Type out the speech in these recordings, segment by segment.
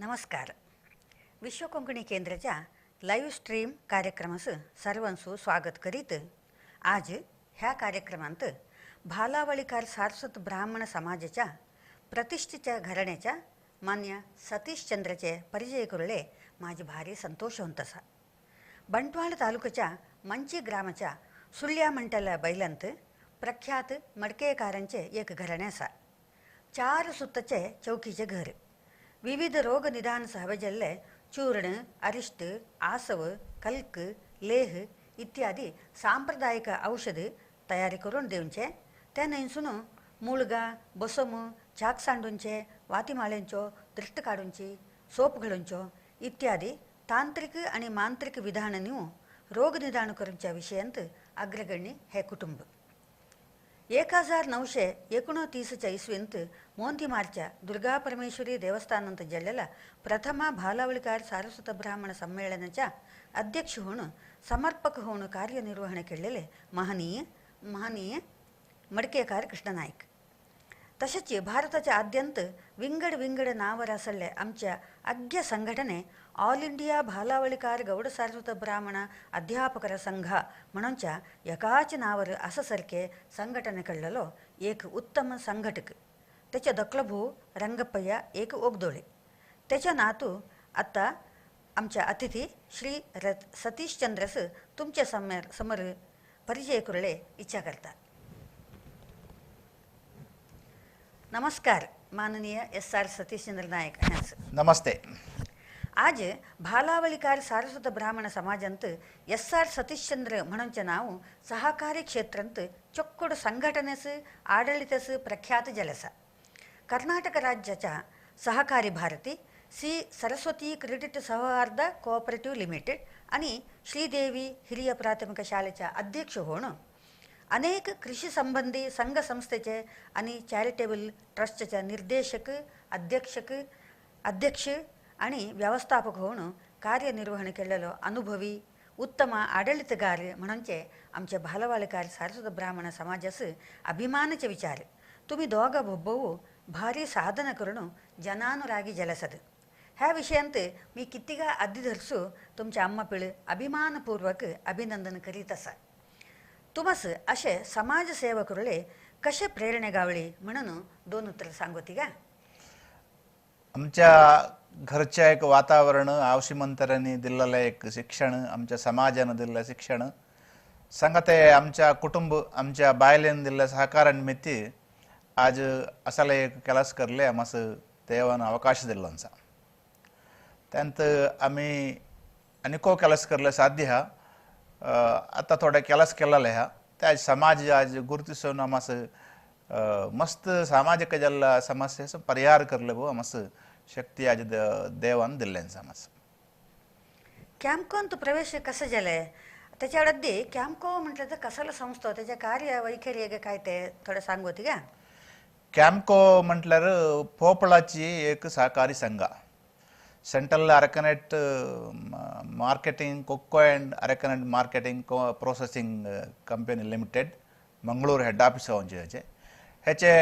नमस्कार. विश्व कोंकणी केंद्राच्या live stream कार्यक्रमास सर्वांसू स्वागत करीत आज ह्या कार्यक्रमांत भालावळीकार सारस्वत ब्राह्मण समाजाच्या प्रतिष्ठेच्या घराण्याच्या मान्य सतीश चंद्रचे परिचय करुळे माझे भारी संतोष होत असा. बंटवाळ तालुक्याच्या मंची ग्रामाच्या सुळ्या म्हणटल्या बैलांत प्रख्यात मडकेकारांचे एक घराणे असा. चार सुत्तचे चौकीचे घर, विविध रोग निदान सहवजल्ले चूर्ण, अरिष्ट, आसव, कल्क, लेह इत्यादी सांप्रदायिक औषध तयारी करून दिवचे. त्या न्हंयसून मुळगा, बसम, चाक सांडूंचे, वातीमाळ्यांचो, दृष्ट काडूंची, सोप घालूंचो इत्यादी तांत्रिक आणि मांत्रिक विधान न्हू रोग निदान करूंच्या विशयांत अग्रगण्य हे कुटुंब. 1929 इसवींत मोंतिमारच्या दुर्गा परमेश्वरी देवस्थानांत जल्लेला प्रथम भालावळीकार सारस्वत ब्राह्मण सम्मेलनाच्या अध्यक्ष होऊन समर्पक होऊन कार्यनिर्वहण केलेले महनीय महनीय मडकेकार कृष्णनाईक. तसेच भारताच्या आद्यंत विंगड विंगड नावर असले आमच्या अज्ञ संघटने ऑल इंडिया भालावळीकार गौड सारस्वत ब्राह्मण अध्यापकर संघ म्हणूनच्या एकाच नावर अससारखे संघटने कडलेलो एक उत्तम संघटक. त्याच्या दकलभू रंगप्पय्या एक ओगदोळे. त्याच्या नातू आत्ता आमच्या अतिथी श्री सतीश चंद्रस तुमच्या समोर परिचय करुळे इच्छा करतात. नमस्कार माननीय एस आर सतीशचंद्र नायक ह्यांचं. नमस्ते. आज भालावळीकार सारस्वत ब्राह्मण समाजांत एस आर सतीशचंद्र म्हणूनचे नाव सहकारी क्षेत्रांत चೊಕ್ಕಡು संघटनेस आडಳಿತस प्रख्यात जलसा. कर्नाटक राज्याच्या Sahakari Bharati, C Saraswati credit Sauhardha cooperative limited आणि श्रीदेवी हिरिय प्राथमिक शाळेच्या अध्यक्ष होणं, अनेक कृषी संबंधी संघसंस्थेचे आणि चॅरिटेबल ट्रस्टच्या निर्देशक, अध्यक्ष आणि व्यवस्थापक होऊन कार्यनिर्वहण केलेलो अनुभवी उत्तम आडಳಿतगार म्हणूनचे आमचे भालवाळीकार सारस्वत ब्राह्मण समाजास अभिमानाचे विचार. तुम्ही दोघं भोब्बवू भारी साधना करून जनानुरागी जलसद. ह्या विषयांत मी कितीगा अद्दी धरसू तुमच्या अम्मा पिळ अभिमानपूर्वक अभिनंदन करीत असा. तुमस असे समाजसेवा करुळे कसे प्रेरणा गावली म्हणून दोन उत्तर सांगोती का? आमच्या घरच्या एक वातावरण, आवशीमंतरांनी दिलेलं एक शिक्षण, आमच्या समाजानं दिलेलं शिक्षण, सांगते आमच्या कुटुंब, आमच्या बायलेन दिलेलं सहकारानिमित्त आज असाला एक ಕೆಲಸ करले आमास देवान अवकाश दिल्लो. त्यांत आम्ही अनेको ಕೆಲಸ करले साध्य हा. आता थोडे ಕೆಲಸ केलेले हा. ते आज समाज आज गुरुतिसून आमास मस्त सामाजिक जल्ला समस्या परिहार करले भो आमास शक्ती आज देवान दिल्लेन आमास. कॅम्पकोंत प्रवेश कसं झालंय त्याच्या अड्डी कॅम्पको म्हटलं तर कसाला संस्था, त्याच्या कार्य वैखरी काय ते थोडं सांगोती का? कॅम्पको म्हटल्यार पोपळाची एक सहकारी संघ, central arecanut marketing cocoa and arecanut marketing processing company limited, Mangaluru head office आमचे. हेचे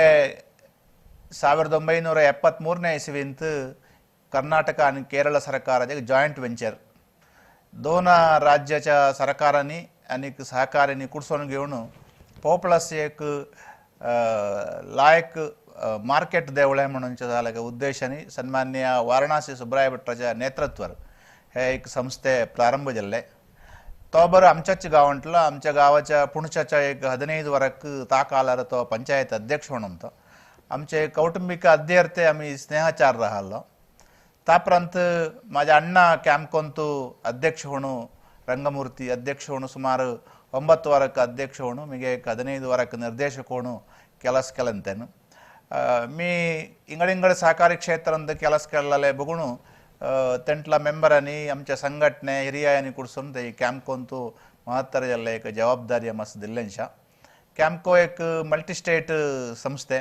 1973 इस्वींत कर्नाटक आणि केरळ सरकाराचे जॉईंट वेंचर, दोन राज्याच्या सरकारांनी आणि सहकार्यांनी कुडसोन घेऊन पोपळास एक लायक मार्केट देवळे म्हणून झालं उद्देशाने सन्मान्य वाराणसी सुब्राय भट्टाच्या नेतृत्वावर हे एक संस्थे प्रारंभ झाले. तो बरं आमच्याच गावांतला आमच्या गावाच्या पुणच्याच्या एक 15 वरक ताकालार तो पंचायत अध्यक्ष म्हणून तो आमचे कौटुंबिक अध्यर्थे आम्ही स्नेहाचार राहिलो. तापर्यंत माझ्या अण्णा कॅम्पकोंतू अध्यक्ष म्हणून, रंगमूर्ती अध्यक्ष म्हणून सुमार 9 वरक अध्यक्ष म्हणून मीगे एक 15 वरक निर्देशक म्हणून ಕೆಲಸ केलंतेನು. मी इंगड इंगड सहकारी क्षेत्रांत ಕೆಲಸ केलेले बघून तेंटला मेंबरांनी आमच्या संघटने हिरियांनी कुडसून ते कॅम्पकोंतू महत्तर जाल्ले एक जबाबदारी आमस दिल्लेंशा. कॅम्पको एक मल्टी स्टेट संस्थे.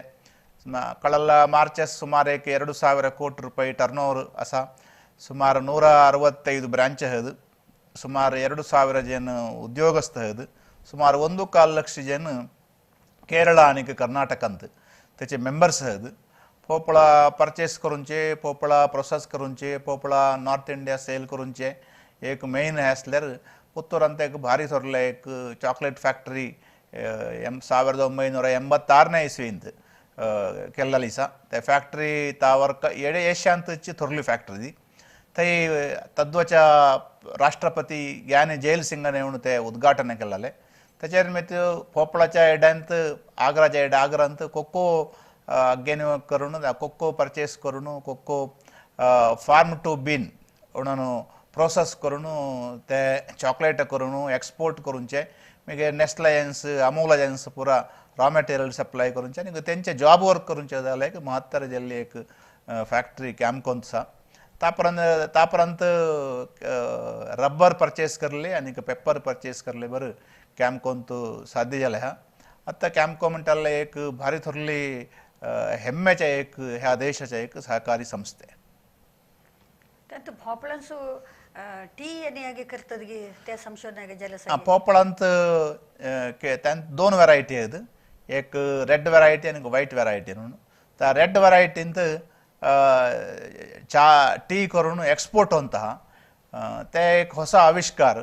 कळला मार्चस सुमार एक 2000 कोटी रुपये टर्न ओवर असा, सुमार 165 ब्रांच हद, सुमार 2000 जन उद्योगस्थ हद, सुमार 1.25 लक्ष जन केरळ आणि कर्नाटकांत त्याचे मेंबर्स हद. भोपळा परचेस करूनचे, भोपळा प्रोसेस करूनचे, भोपळा नॉर्थ इंडिया सेल करूनचे एक मेन हे आसल्यार पुत्तूरांत एक भारी थोरले एक चॉकलेट फ्याक्टरी 1986ನೇ ಇಸ್ವಿಂತ केल्लली आसा. ते फॅक्टरी ता वर्क एडे एशियांतची थोरली फ्याक्टरी थंय तद्वच्या राष्ट्रपती ज्ञानी जैल सिंगान येवन ते उद्घाटन केल्लें. तेचेर मागीर भोपळाच्या एड्यांत आग्राच्या एड आग्रांत कोको अग्गेन करून कोको परचेस करून कोको फार्म टू बीन म्हणून प्रोसेस करून ते चॉकलेट करून एक्सपोर्ट करूनचे मागीर नेस्ले अमूल जेन्स पुरा रॉ मटेरियल सप्लाय करूनचे आनी तेंचे जॉब वर्क करूनचे जाल्यार एक महत्तर जाल्ली एक फॅक्टरी कॅमकोंत आसा. तापरांत रब्बर परचेस करले आनी पेपर परचेस करले बरं कॅमकोंत साध्य जालें आहा. आतां कॅमको म्हणटाले एक भारी थोरली हेम्मेच्या एक ह्या देशाच्या एक सहकारी संस्थे. तांतू भोपळांचो टी आनी हागे करतात गे त्या संशोधनागे जालें. भोपळांत दोन व्हरायटी आहेत, एक रेड व्हरायटी आनी व्हायट व्हरायटी म्हणून. त्या रेड व्हरायटींत च्या टी करून एक्सपोर्ट होता आहा. ते एक होसा आविष्कार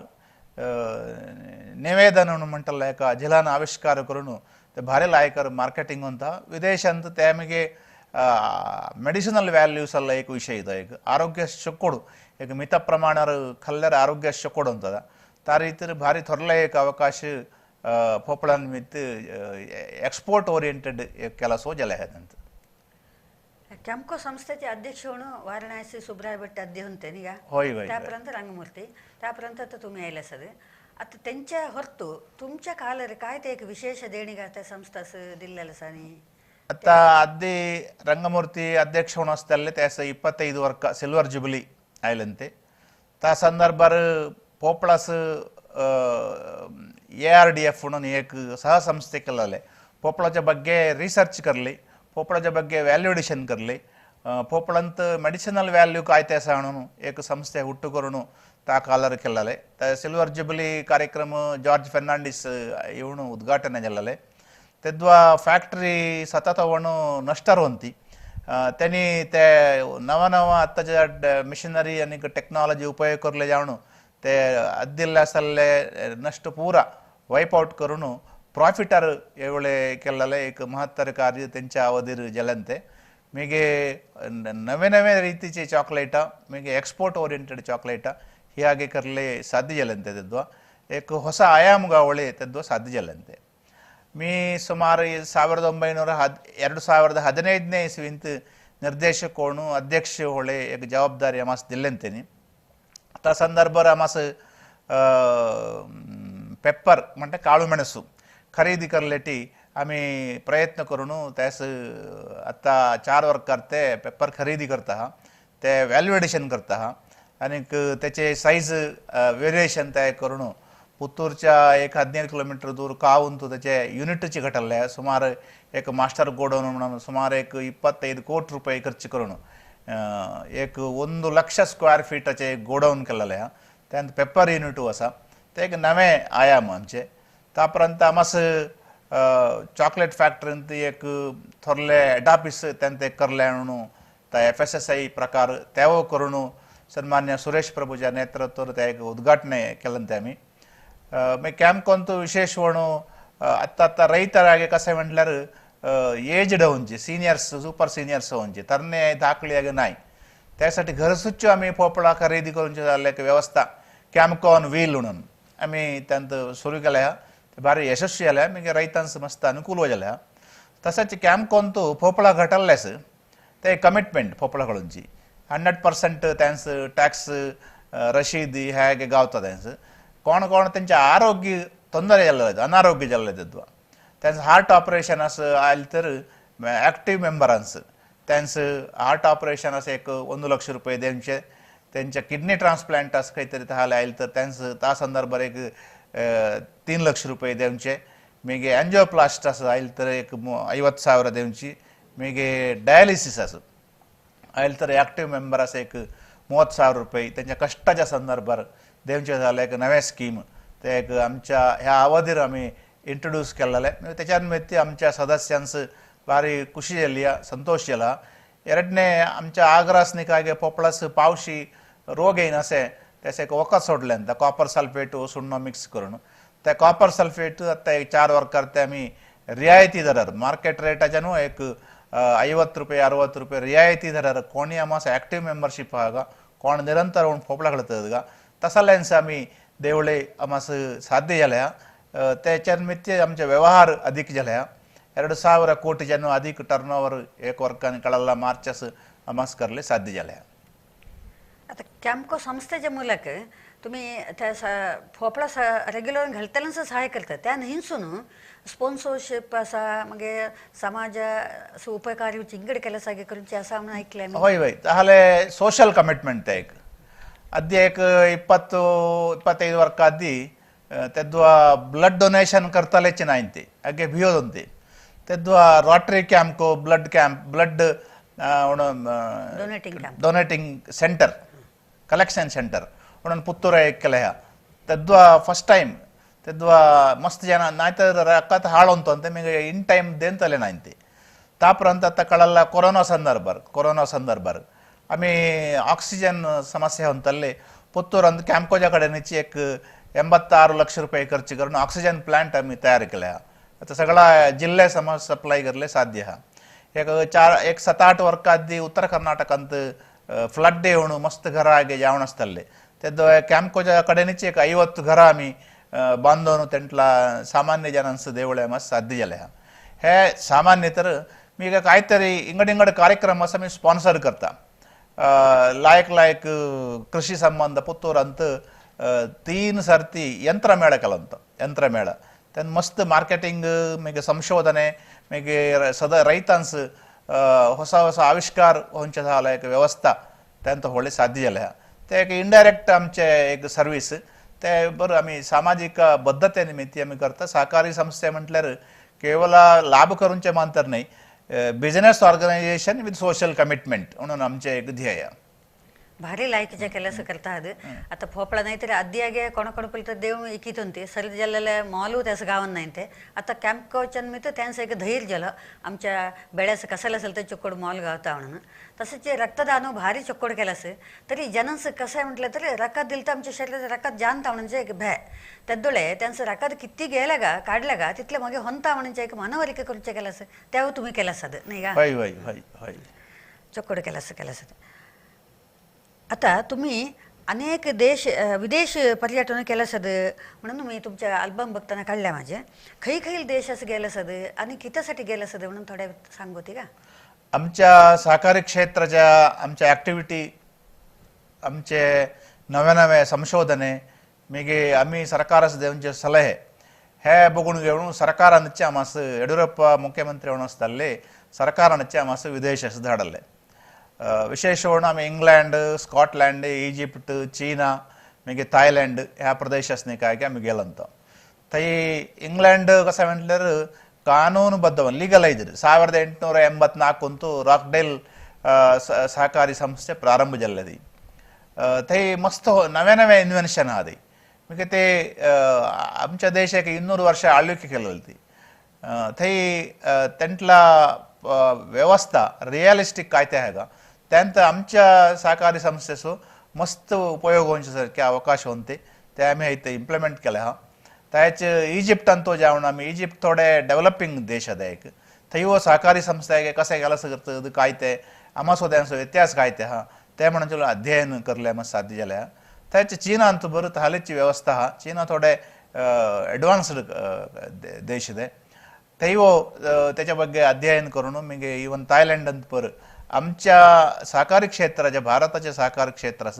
निवेदन म्हणून म्हणटले एका जिलान आविष्कार करून ते भारी लायकर मार्केटिंग होता. विदेशांत ते मागीर मेडिसिनल व्हॅल्यूस अल्ल एक विशय तो एक आरोग्य शककोಡು एक ಮಿತ ಪ್ರಮಾಣ खाल्ल्यार आरोग्य शककोಡು अंतदा त्या रीतीर भारी थोरले एक अवकाश भोपळान विथ एक्सपोर्ट ओरिएंटेड एक ಕೆಲಸ जाले आहात. कॅमको संस्थेचे अध्यक्ष म्हणून वाराणसी सुब्राय भट अध्यक्ष होते न्ही गा? होय होय. त्यापर्यंत रंगमूर्ती त्यापर्यंत तर तुम्ही आयले सगळे. आता त्यांच्या ಹೊರತು तुमच्या कालर काय ते एक विशेष देणगी त्या संस्थास दिलेलं आसा न्ही? आता ಅದ್ದಿ ರಂಗಮೂರ್ತಿ ಅಧ್ಯಕ್ಷ म्हणून आसताले ते 25 वर्ष सिल्वर जुबली आयलंते. त्या संदर्भार भोपळास ARDF म्हणून एक सहसंस्थे केलेले भोपळाच्या ಬಗ್ಗೆ रिसर्च करली, भोपळाच्या ಬಗ್ಗೆ व्हॅल्युएडिशन करली, भोपळांत मेडिसिनल व्हॅल्यू काय ते आसा म्हणून एक संस्थे हुट्टू करून त्या कालार केलेले. त्या सिल्वर जुबली कार्यक्रम जॉर्ज फर्नांडीस येवन उद्घाटन जाल्ले. तेद्वा फॅक्टरी सतत नष्टर होती त्यांनी ते नवा नवा आत्ताच्या मिशनरी आणि टेक्नॉलॉजी उपयोग करले जावन ते अद्दिल्ले आसले नष्ट पुरा वायप आउट करून प्रॉफिटर एवढे केलेले एक महत्तर कार्य त्यांच्या अवधीर जालें. मागीर नवे नवे रीतीचे चॉकलेटां मागीर एक्सपोर्ट ओरिएंटेड चॉकलेटां ही हागे करले साध्य जालें. तेद्वा एक ಹೊಸ आयाम गावळे तेद्वा साध्य जालें. मी ಸುಮಾರು 2015ನೇ ಇಸ್ವಿಂತ ನಿರ್ದೇಶಕೋಣು ಅಧ್ಯಕ್ಷ ಹೊಳೆ एक ಜವಾಬ್ದಾರಿ ಅಮಾಸ್ ದಿಲ್ಲೆಂತೇನೆ. ಆ ಸಂದರ್ಭ ಅಮಾಸ್ पेपर म्हणजे काळू मेणसू खरेदी करलेटी आम्ही प्रयत्न करून त्यास आता 4 वर्कार ते पेपर खरेदी करता ते व्हॅल्युएडिशन करता आणि त्याचे साईज व्हेरिएशन तयार करून पुत्तूरच्या एक 15 किलोमीटर दूर कावून त्याचे युनिटची घटले सुमार एक मास्टर गोडौन म्हणून सुमार एक 25 कोटी रुपये खर्च करून एक 1 लक्ष स्क्वेअर फीटाचे गोडाऊन केलेले आहे. त्यात पेपर युनिट आसा ते एक नवे आयाम आमचे. तापर्यंत आमास चॉकलेट फॅक्टरींत एक थोरले हेड ऑफिस त्यांत करले म्हणून त्या FSSI प्रकार तेवो करून सन्मान्य सुरेश प्रभूच्या नेतृत्वावर ते एक उद्घाटन केलं ते आम्ही. मागीर कॅम्पकोंत विशेष म्हणून आत्तां आतां रैतरागे कशें म्हटल्यार एज्ड होवची सिनियर्स सुपर सिनियर्स होवची तरणे धाकली नाय त्यासाठी घरसुच्च आम्ही भोपळा खरेदी करूनची जाल्ले एक व्यवस्था कॅम्पकॉन व्हील म्हणून आम्ही त्यांत सुरू केल्या. ते भारी यशस्वी जाल्या मागीर रैतांस मस्त अनुकूल जाल्या. तशेंच कॅम्पकोंत भोपळा घटल्लेस ते कमिटमेंट भोपळा कडूनची 100% त्यांच टॅक्स रशीद ह्या गावता त्यांचं कोण कोण त्यांचे आरोग्य ತೊಂದರೆ जाल्ले अनारोग्य जाल्ले तेद्वा त्यांचं हार्ट ऑपरेशन असं आयलें तर ॲक्टिव्ह मेंबरांस त्यांचं हार्ट ऑपरेशन असं एक 1 लक्ष रुपये दिवचे त्यांच्या किडनी ट्रान्सप्लांट असं काहीतरी आयलें तर त्यांचं त्या संदर्भार एक 3 लक्ष रुपये दिवचे. मागीर अँजिओप्लास्ट असं आयलें तर एक 50,000 दिवची. मागीर डायलिसिस असं आयलें तर ॲक्टिव्ह मेंबर असं एक 30,000 रुपये त्यांच्या कष्टाच्या संदर्भार दिवचे जालें एक नवें स्कीम ते एक आमच्या ह्या अवधीर आमी इंट्रोड्यूस केलेले. त्याच्या निमित्त आमच्या सदस्यांस भारी खुशी जाली संतोष जाला. ಎರಡನೇ आमच्या आग्रासनिकागे पोपळास पावशी रोग येईन असे त्याचे एक वखद सोडले ಅಂತ कॉपर सल्फेट सुण्णो मिक्स करून त्या कॉपर सल्फेट आता एक 4 वर्कर ते आम्ही रियायती दरार मार्केट रेटाच्यानु एक 50 रुपये 60 रुपये रियायती दरार कोणी आमास ॲक्टिव्ह मेंबरशिप आगा कोण निरंतर होऊन फोपळा घडत तसल्यान्स आम्ही देवळे आमास साध्य जाल्या. त्याच्या निमित्त आमचे व्यवहार अधिक जाल्या. 2000 कोटी जन अधिक टर्न ओवर एक वर्कान कळला मार्चस अमास करले साध्य जाल्या. आता कॅम्पको संस्थेच्या ಮೂಲಕ तुम्ही त्या फोपळा रेग्युलर घालतल्यांचं सहाय करता त्या न्हीसून स्पॉन्सरशिप असा मागीर समाज उपकार चिंगड केला सागे करूचे असा म्हणून ऐकले. हय हय ताहले सोशल कमिटमेंट ते एक अद्य एक 20-25 वर्क आदी तेद्वा ब्लड डोनेशन करतालेच नायंते अगे भियोदंते तेद्वा Rotary Campco blood camp blood donating centre collection centre म्हणून पुत्तूर एक केलं ह्या तेद्वा फस्ट टाइम तेद्वा मस्त जನ नायतर रकत हाळोंತು ಅಂತ ಮಿಗೆ ಇನ್ ಟೈಮ್ ದೇಂತಲೇ नायंते. तापर्यंत आता कळला कोरोना संदर्भार आम्ही ऑक्सिजन समस्या होतले पुत्तूर अंत कॅम्पकोच्या कडेनची एक 86 लक्ष रुपये खर्च करून ऑक्सिजन प्लांट आम्ही तयार केला. आता सगळा जिल्हे समाज सप्लाय करले साध्य हा. एक 7-8 वर्क आदी उत्तर कर्नाटकांत फ्लड येऊन मस्त घरा आगे जावन आसतले तेद्वा कॅम्पकोच्या कडेनची एक 50 घरा आम्ही बांदून तेंटला सामान्य जनांचं देवळे मस्त साध्य जाले. हे सामान्य तर मी काहीतरी इंगड इंगड कार्यक्रम असं मी स्पॉन्सर करता. लायक लायक कृषी संबंध पुत्तूर अंत 3 ಸರ್ತಿ ಯಂತ್ರಮೇಳ ಕೆಲಂತ ಯಂತ್ರಮೇಳ then ಮಸ್ತ್ ಮಾರ್ಕೆಟಿಂಗ್ ಮೇಗೆ ಸಂಶೋಧನೆ ಮೇಗೆ ಸದಾ ರೈತಾನ್ಸ್ ಹೊಸ ಹೊಸ ಆವಿಷ್ಕಾರ ಹೊಂಚದ लायक व्यवस्था त्यांत होळे साध्य जाल्या. ते एक इनडायरेक्ट आमचे एक सर्वीस ते बरं आम्ही सामाजिक बद्धते निमित्त आम्ही करता. सहकारी संस्थे म्हटल्यार केवळ लाभ करूनचे मानतर नाही, business organisation with social commitment म्हणून आमचे एक ध्येय. भारी लायकीच्या ಕೆಲಸ करता ಅದು. आता फोपळा नाही तरी आद्यागे कोण कोण पलत देव इकितंते सर जल्लेले मालू त्यास गावन नाही. आता कॅम्पकोच्या निमित्त त्यांचं एक धैर्य झालं आमच्या बेळ्याचं कसाला असेल तर चोक्कोड मॉल गावता म्हणून. तसंच जे रक्तदान भारी चोक्कोड केलं असेल तरी जनांचं कसं आहे म्हटलं तर रकात दिलं तर आमच्या शरीरात रकात जाणता म्हणजे एक भय त्यादुळे त्यांचं रकात किती गेलं का काढलं का तिथले मागे होता म्हणजे एक मानवरिके करूचे केलं असेल त्यावर तुम्ही केलं असं नाही का? हय हय हय हय चोक्कोड केलं असं केलं असं. आता तुम्ही अनेक देश विदेश पर्यटन केलं सद म्हणून मी तुमच्या अल्बम बघताना काढल्या माझे खै खै देश असं गेलं सद आणि कितीसाठी गेलं सद म्हणून थोड्या सांगते का? आमच्या सहकारी क्षेत्राच्या आमच्या ॲक्टिव्हिटी आमचे नवे नवे संशोधने मागीर आमी सरकारास दिवचे सलहे हे बघून घेऊन सरकारानचे आमास यडियुरप्पा मुख्यमंत्री म्हणून आसताले सरकारानचे आमास विदेश धाडले. विशेष आमी इंग्लंड, स्कॉटलँड, इजिप्ट, चीना मागीर थायलंड ह्या प्रदेशासनी काय आमी गेलंत. थंय इंग्लंड कशें म्हटल्यार कानूनबद्ध लिगलायज्ड 1884 अंतू रॉकडेल सहकारी संस्थे प्रारंभ जाल्ले ती. थंय मस्त नवे नवे इन्व्हेन्शन आहा ती. मागीर ते आमच्या देशाक 200 वर्षां आळविके केलेली ती. थंय तेंटला व्यवस्था रियलिस्टीक काय ते आहा त्यांत आमच्या सहकारी संस्थेचो मस्त उपयोग होवचे सारखे अवकाश होते ते आमी इथे इम्प्लिमेंट केले आहा. त्याच इजिप्टान तो जावन आमी इजिप्ट थोडे डेव्हलपिंग देश आहा एक थंय हो सहकारी संस्था कशें केलां करता काय ते आमासो त्यांचो व्यत्यास काय ते आहा ते म्हणून अध्ययन करले आमी साध्य जालें आहा. त्याच चीनांत बरं हालींची व्यवस्था आहा. चीना थोडे एडवान्स्ड देश ते थंय हो त्याच्या ಬಗ್ಗೆ अध्ययन करून मागीर इवन थायलंडांत पर आमच्या सहकारी क्षेत्राच्या भारताच्या सहकारी क्षेत्रास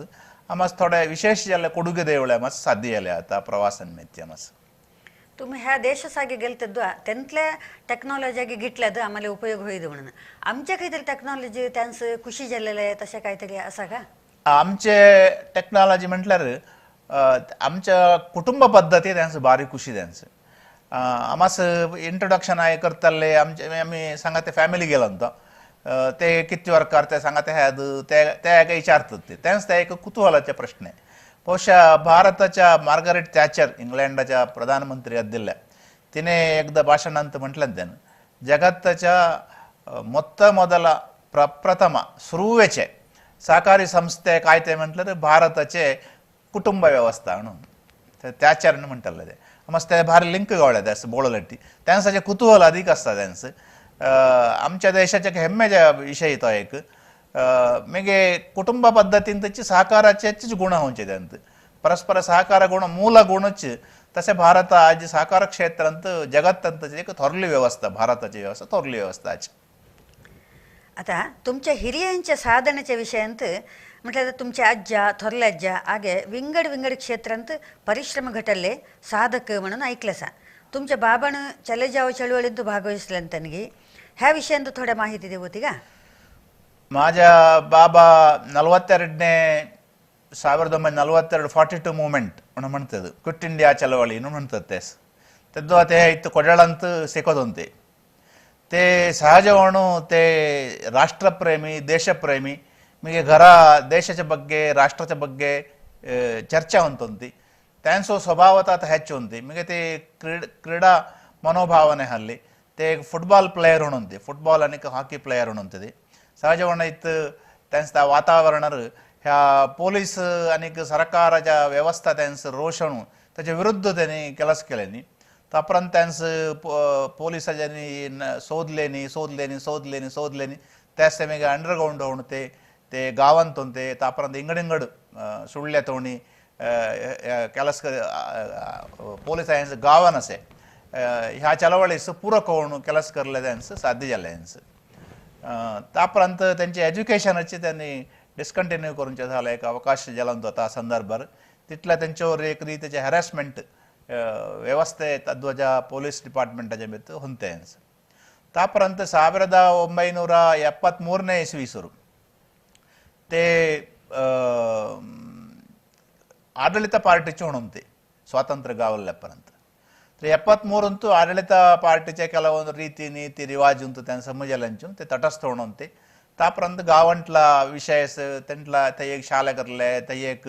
आमास थोडे विशेष जाल्ले ಕೊಡುಗೆ देवळे आमास साध्य जाले आतां प्रवासान निमित्त आमास. तुम्ही ह्या देशासागे गेलते तेंतले टेक्नॉलॉजी घेतल्यात आम्हाला उपयोग होईल म्हणून आमच्या काहीतरी टेक्नॉलॉजी त्यांचं खुशी जाल्लेलं आहे तशें काहीतरी असा का? आमचे टेक्नॉलॉजी म्हटल्यार आमच्या कुटुंब पद्दती त्यांचं बारीक खुशी त्यांचं आमास इंट्रोडक्शन आहे करतले आमचे आमी सांगा ते फॅमिली गेलो ते किती वर्कार ते सांगा ते ते ते विचारतात ते तेंच ते एक कुतूहलाचे प्रश्न. ಬಹುಶಃ ಭಾರತಾच्या मार्गारेट थॅचर इंग्लंडाच्या प्रधानमंत्री आदिल्ल्या तिने एकदा भाषणांत म्हटलं त्यानं जगताच्या ಮೊತ್ತ ಮೊದಲ प्रथम सुरुवेचे सहकारी संस्थे काय ते म्हटल्यार भारताचे कुटुंब व्यवस्था म्हणून त्याचारण म्हणटले ते मस्त ते भारी लिंक गावले ते बोळलट्टी त्यांचं कुतूहल अधिक आसता त्यांचं. आमच्या देशाच्या हेम्मेच्या विशय तो एक मागीर कुटुंब पद्दतीन ताची सहकाराचेच गुण होवचे त्यांत परस्पर सहकार गुण मूल गुणच. तशें भारत आज सहकार क्षेत्रांत जगत्तंत एक थोरली व्यवस्था भारताची व्यवस्था थोरली व्यवस्था आज. आता तुमच्या हिरियांच्या साधनेच्या विषयांत म्हटल्यार तुमच्या आज्जा थोरल्या आज्जा आगे विंगड विंगड क्षेत्रांत परिश्रम घटल्ले साधक म्हणून ऐकले आसा. तुमच्या बाबान चले जाव चळवळींत भागवहिसल्यान तनगी ह्या विषयांत थोड्या माहिती देवती का? माझ्या बाबा 42ನೇ 1942 42 ಮೂವ್ಮೆಂಟ್ म्हणून म्हणतात ಕ್ವಿಟ್ ಇಂಡಿಯಾ ಚಳವಳಿ म्हणतात तेस तेद्दो ते इತ್ತು ಕೊಡಳಂತ ಸಿಕ್ಕೋದಂತೆ ते ಸಹಜವಣು ते ರಾಷ್ಟ್ರಪ್ರೇಮಿ ದೇಶಪ್ರೇಮಿ ಮಗೆ घरा ದೇಶದ ಬಗ್ಗೆ ರಾಷ್ಟ್ರದ ಬಗ್ಗೆ ಚರ್ಚೆ ಉಂಟಂತಿ त्यांचो ಸ್ವಭಾವತ ಹೆಚ್ಚು ಉಂತಿ ಮಗೆ ते ಕ್ರೀಡಾ ಮನೋಭಾವನೆ ಅಲ್ಲಿ ते ಫುಟ್ಬಾಲ್ ಪ್ಲೇಯರ್ ಉಂತಿ ಫುಟ್ಬಾಲ್ ಅನೇಕ ಹಾಕಿ ಪ್ಲೇಯರ್ ಉಂತದೆ ಸಹಜವಣ ಇತ್ತು त्यांचा वातावरणार ह्या पोलीस आनीक सरकाराच्या व्यवस्था त्यांचं रोषण त्याच्या विरुद्ध त्यांनी ಕೆಲಸ केले तापर्यंत त्यांचं पोलिसांनी शोधले शोधले शोधले शोधले त्याच ते मागीर अंडरग्रावंड होऊन ते ते गावांत ते तापर्यंत इंगड इंगड सुळ्ळे तोणी ಕೆಲಸ पोलिसांचं गावान असे ह्या चळवळीस पूरक होऊन ಕೆಲಸ करले त्यांचं साध्य जालें त्यांचं. तापर्यंत त्यांचे एज्युकेशनाचे त्यांनी डिस्कंटिन्यू करूनचे झालं एक अवकाश जालो त्या संदर्भार तितल्या त्यांच्यावर एक रीतीचे हॅरेसमेंट व्यवस्थे तद्वजा ಪೊಲೀಸ್ ಡಿಪಾರ್ಟ್ಮೆಂಟಾच्या ಮಿತ್ತು ಹೊಂತೆ ತಾಪರಂತ 1973ನೇ ಇಸ್ವಿ ಸುರು ते ಆಡಳಿತ ಪಾರ್ಟಿचे होणते स्वातंत्र्य गावल्ल्यापर्यंत तर 73 ಅಂತೂ ಆಡಳಿತ ಪಾರ್ಟಿचे ಕೆಲವೊಂದು ರೀತಿ ನೀತಿ ರಿವಾಜ್ ಉಂಟು त्यांना समजल्यांचून ते तटस्थ होणते तापर्यंत गावांतला विषय तेंटला थंय एक शाळा करले थंय एक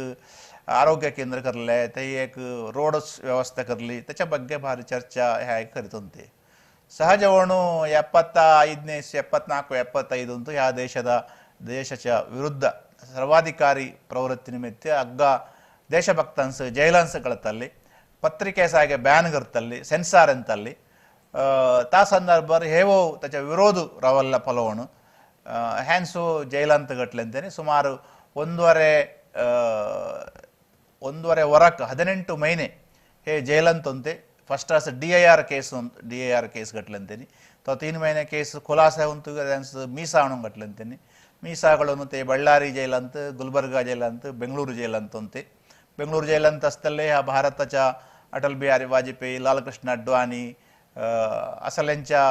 आरोग्य केंद्र करले थंय एक रोड व्यवस्था करली त्याच्या ಬಗ್ಗೆ भारी चर्चा ह्या करीत होते. ಸಹಜವಣು 75ನೇ 74 75 ಅಂತೂ ह्या ದೇಶच्या ವಿರುದ್ಧ ಸರ್ವಾಧಿಕಾರಿ ಪ್ರವೃತ್ತಿ ನಿಮಿತ್ತ ಅಗ್ಗ ದೇಶಭಕ್ತಾಂಸ ಜೈಲಾಂಸ ಕಳತಲ್ಲಿ ಪತ್ರಿಕೆ ಸಾಗೆ ಬ್ಯಾನ್ करतಲ್ಲಿ ಸೆನ್ಸಾರ್ ಅಂತಲ್ಲಿ ತಾ ಸಂದರ್ಭ ಹೇವೋ त्याच्या ವಿರೋಧ ರವಲ್ಲ ಫಲವಣು ಹ್ಯಾನ್ಸು ಜೈಲಂತ ಗಟ್ಲೆ ಅಂತೇನೆ ಸುಮಾರು ಒಂದೂವರೆ ವರಕ್ಕೆ 18 ಮಹಿನೆ ಹೇ ಜೈಲಂತಂತೆ. ಫಸ್ಟ್ ಆಸ್ DIR case DIR case ಗಟ್ಲೆ ಅಂತೇನೆ ತೋ 3 ಮಹಿನೆ ಕೇಸ್ ಖುಲಾಸೆ ಉಂಟು ಮೀಸಾ ಹಣ ಗಟ್ಲೆ ಅಂತೇನೆ ಮೀಸಾಗಳನ್ನು ತೇ ಬಳ್ಳಾರಿ ಜೈಲಂತ ಗುಲ್ಬರ್ಗಾ ಜೈಲಂತ ಬೆಂಗಳೂರು ಜೈಲಂತಂತೆ. ಬೆಂಗಳೂರು ಜೈಲಂತ ಅಸ್ತಲ್ಲೇ ह्या भारताच्या अटल बिहारी वाजपेयी लालकृष्ण अडवाणी असल्यांच्या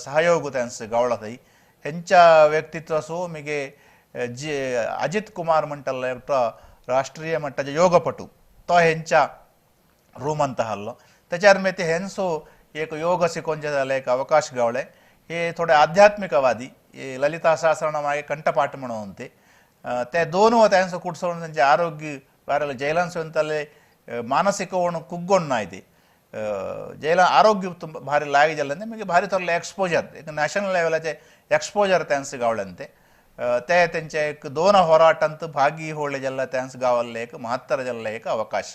सहयोग त्यांचं गावला थंय हेंच्या व्यक्तित्वासो मिगे जी अजित कुमार म्हणटलो एकटो राष्ट्रीय मट्टाचे योगपटू तो हेंच्या रूम ಅಂತ हल्लो त्याच्यावर मे ते हेंचो एक योग शिकोवचे जालें एक अवकाश गावले. हे थोडे आध्यात्मिकवादी हे ललिता सहस्रनाम मागीर कंठपाठ म्हणून ते ते दोन त्यांचं कुटसोवन त्यांचे आरोग्य बारेल जैलांस ಅಂತಲೇ ಮಾನಸಿಕ ಕುಗ್ಗೊಣ್ಣ ಇದೆ ಜೈಲ ಆರೋಗ್ಯ ತುಂಬ ಭಾರಿ ಲಾಗಿ जाल्लें मागीर भारी थोडले एक्सपोजर एक नॅशनल लेवलाचे एक्सपोजर त्यांचं गावल्यांते ते त्यांचे एक दोन होराटांत भागी होळले जाल्ले त्यांचं गावल्ले एक महत्तर जाल्ले एक अवकाश.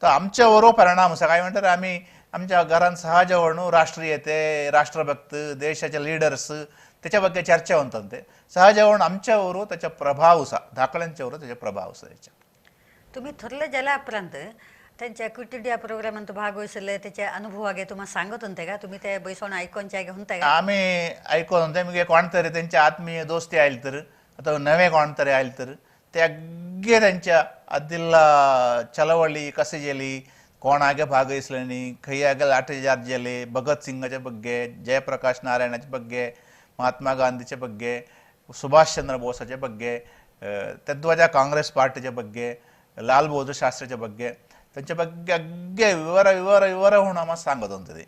तर आमच्यावर परिणाम आसा काय म्हणटात आमी आमच्या घरान सहज म्हणून राष्ट्रीयते राष्ट्रभक्त देशाचे लिडर्स त्याच्या ಬಗ್ಗೆ चर्चा होतंते सहज म्हणून आमच्यावर त्याचा प्रभाव आसा धाकल्यांच्यावर त्याचा प्रभाव आसा. त्याच्या तुम्ही थोरले जाल्या उपरांत त्यांच्या क्विट इंडिया प्रोग्रामांत भाग वहिसले त्याच्या अनुभव आगे तुम्हाला सांगत होते का? तुम्ही ते बैसोण ऐकोनचे आगे होता का? आम्ही ऐकून होते म्हणजे कोण तरी त्यांच्या आत्मीय दोस्ती आयल तर ಅಥವಾ नवे कोण तरी आयल तर ते अग्गे त्यांच्या अद्दिल्ला चळवळी कसे गेली कोणागे भागवहिसल्यानी खंय लाठी चार्ज जाले भगत सिंगाच्या ಬಗ್ಗೆ जयप्रकाश नारायणाच्या ಬಗ್ಗೆ महात्मा गांधीच्या ಬಗ್ಗೆ सुभाष चंद्र बोसाच्या ಬಗ್ಗೆ तद्वजा काँग्रेस पार्टीच्या ಬಗ್ಗೆ लाल बहादूर शास्त्रीच्या ಬಗ್ಗೆ त्यांच्या ಬಗ್ಗೆ अग्गे विवर विवर विवर होऊन आम्हाला सांगत होते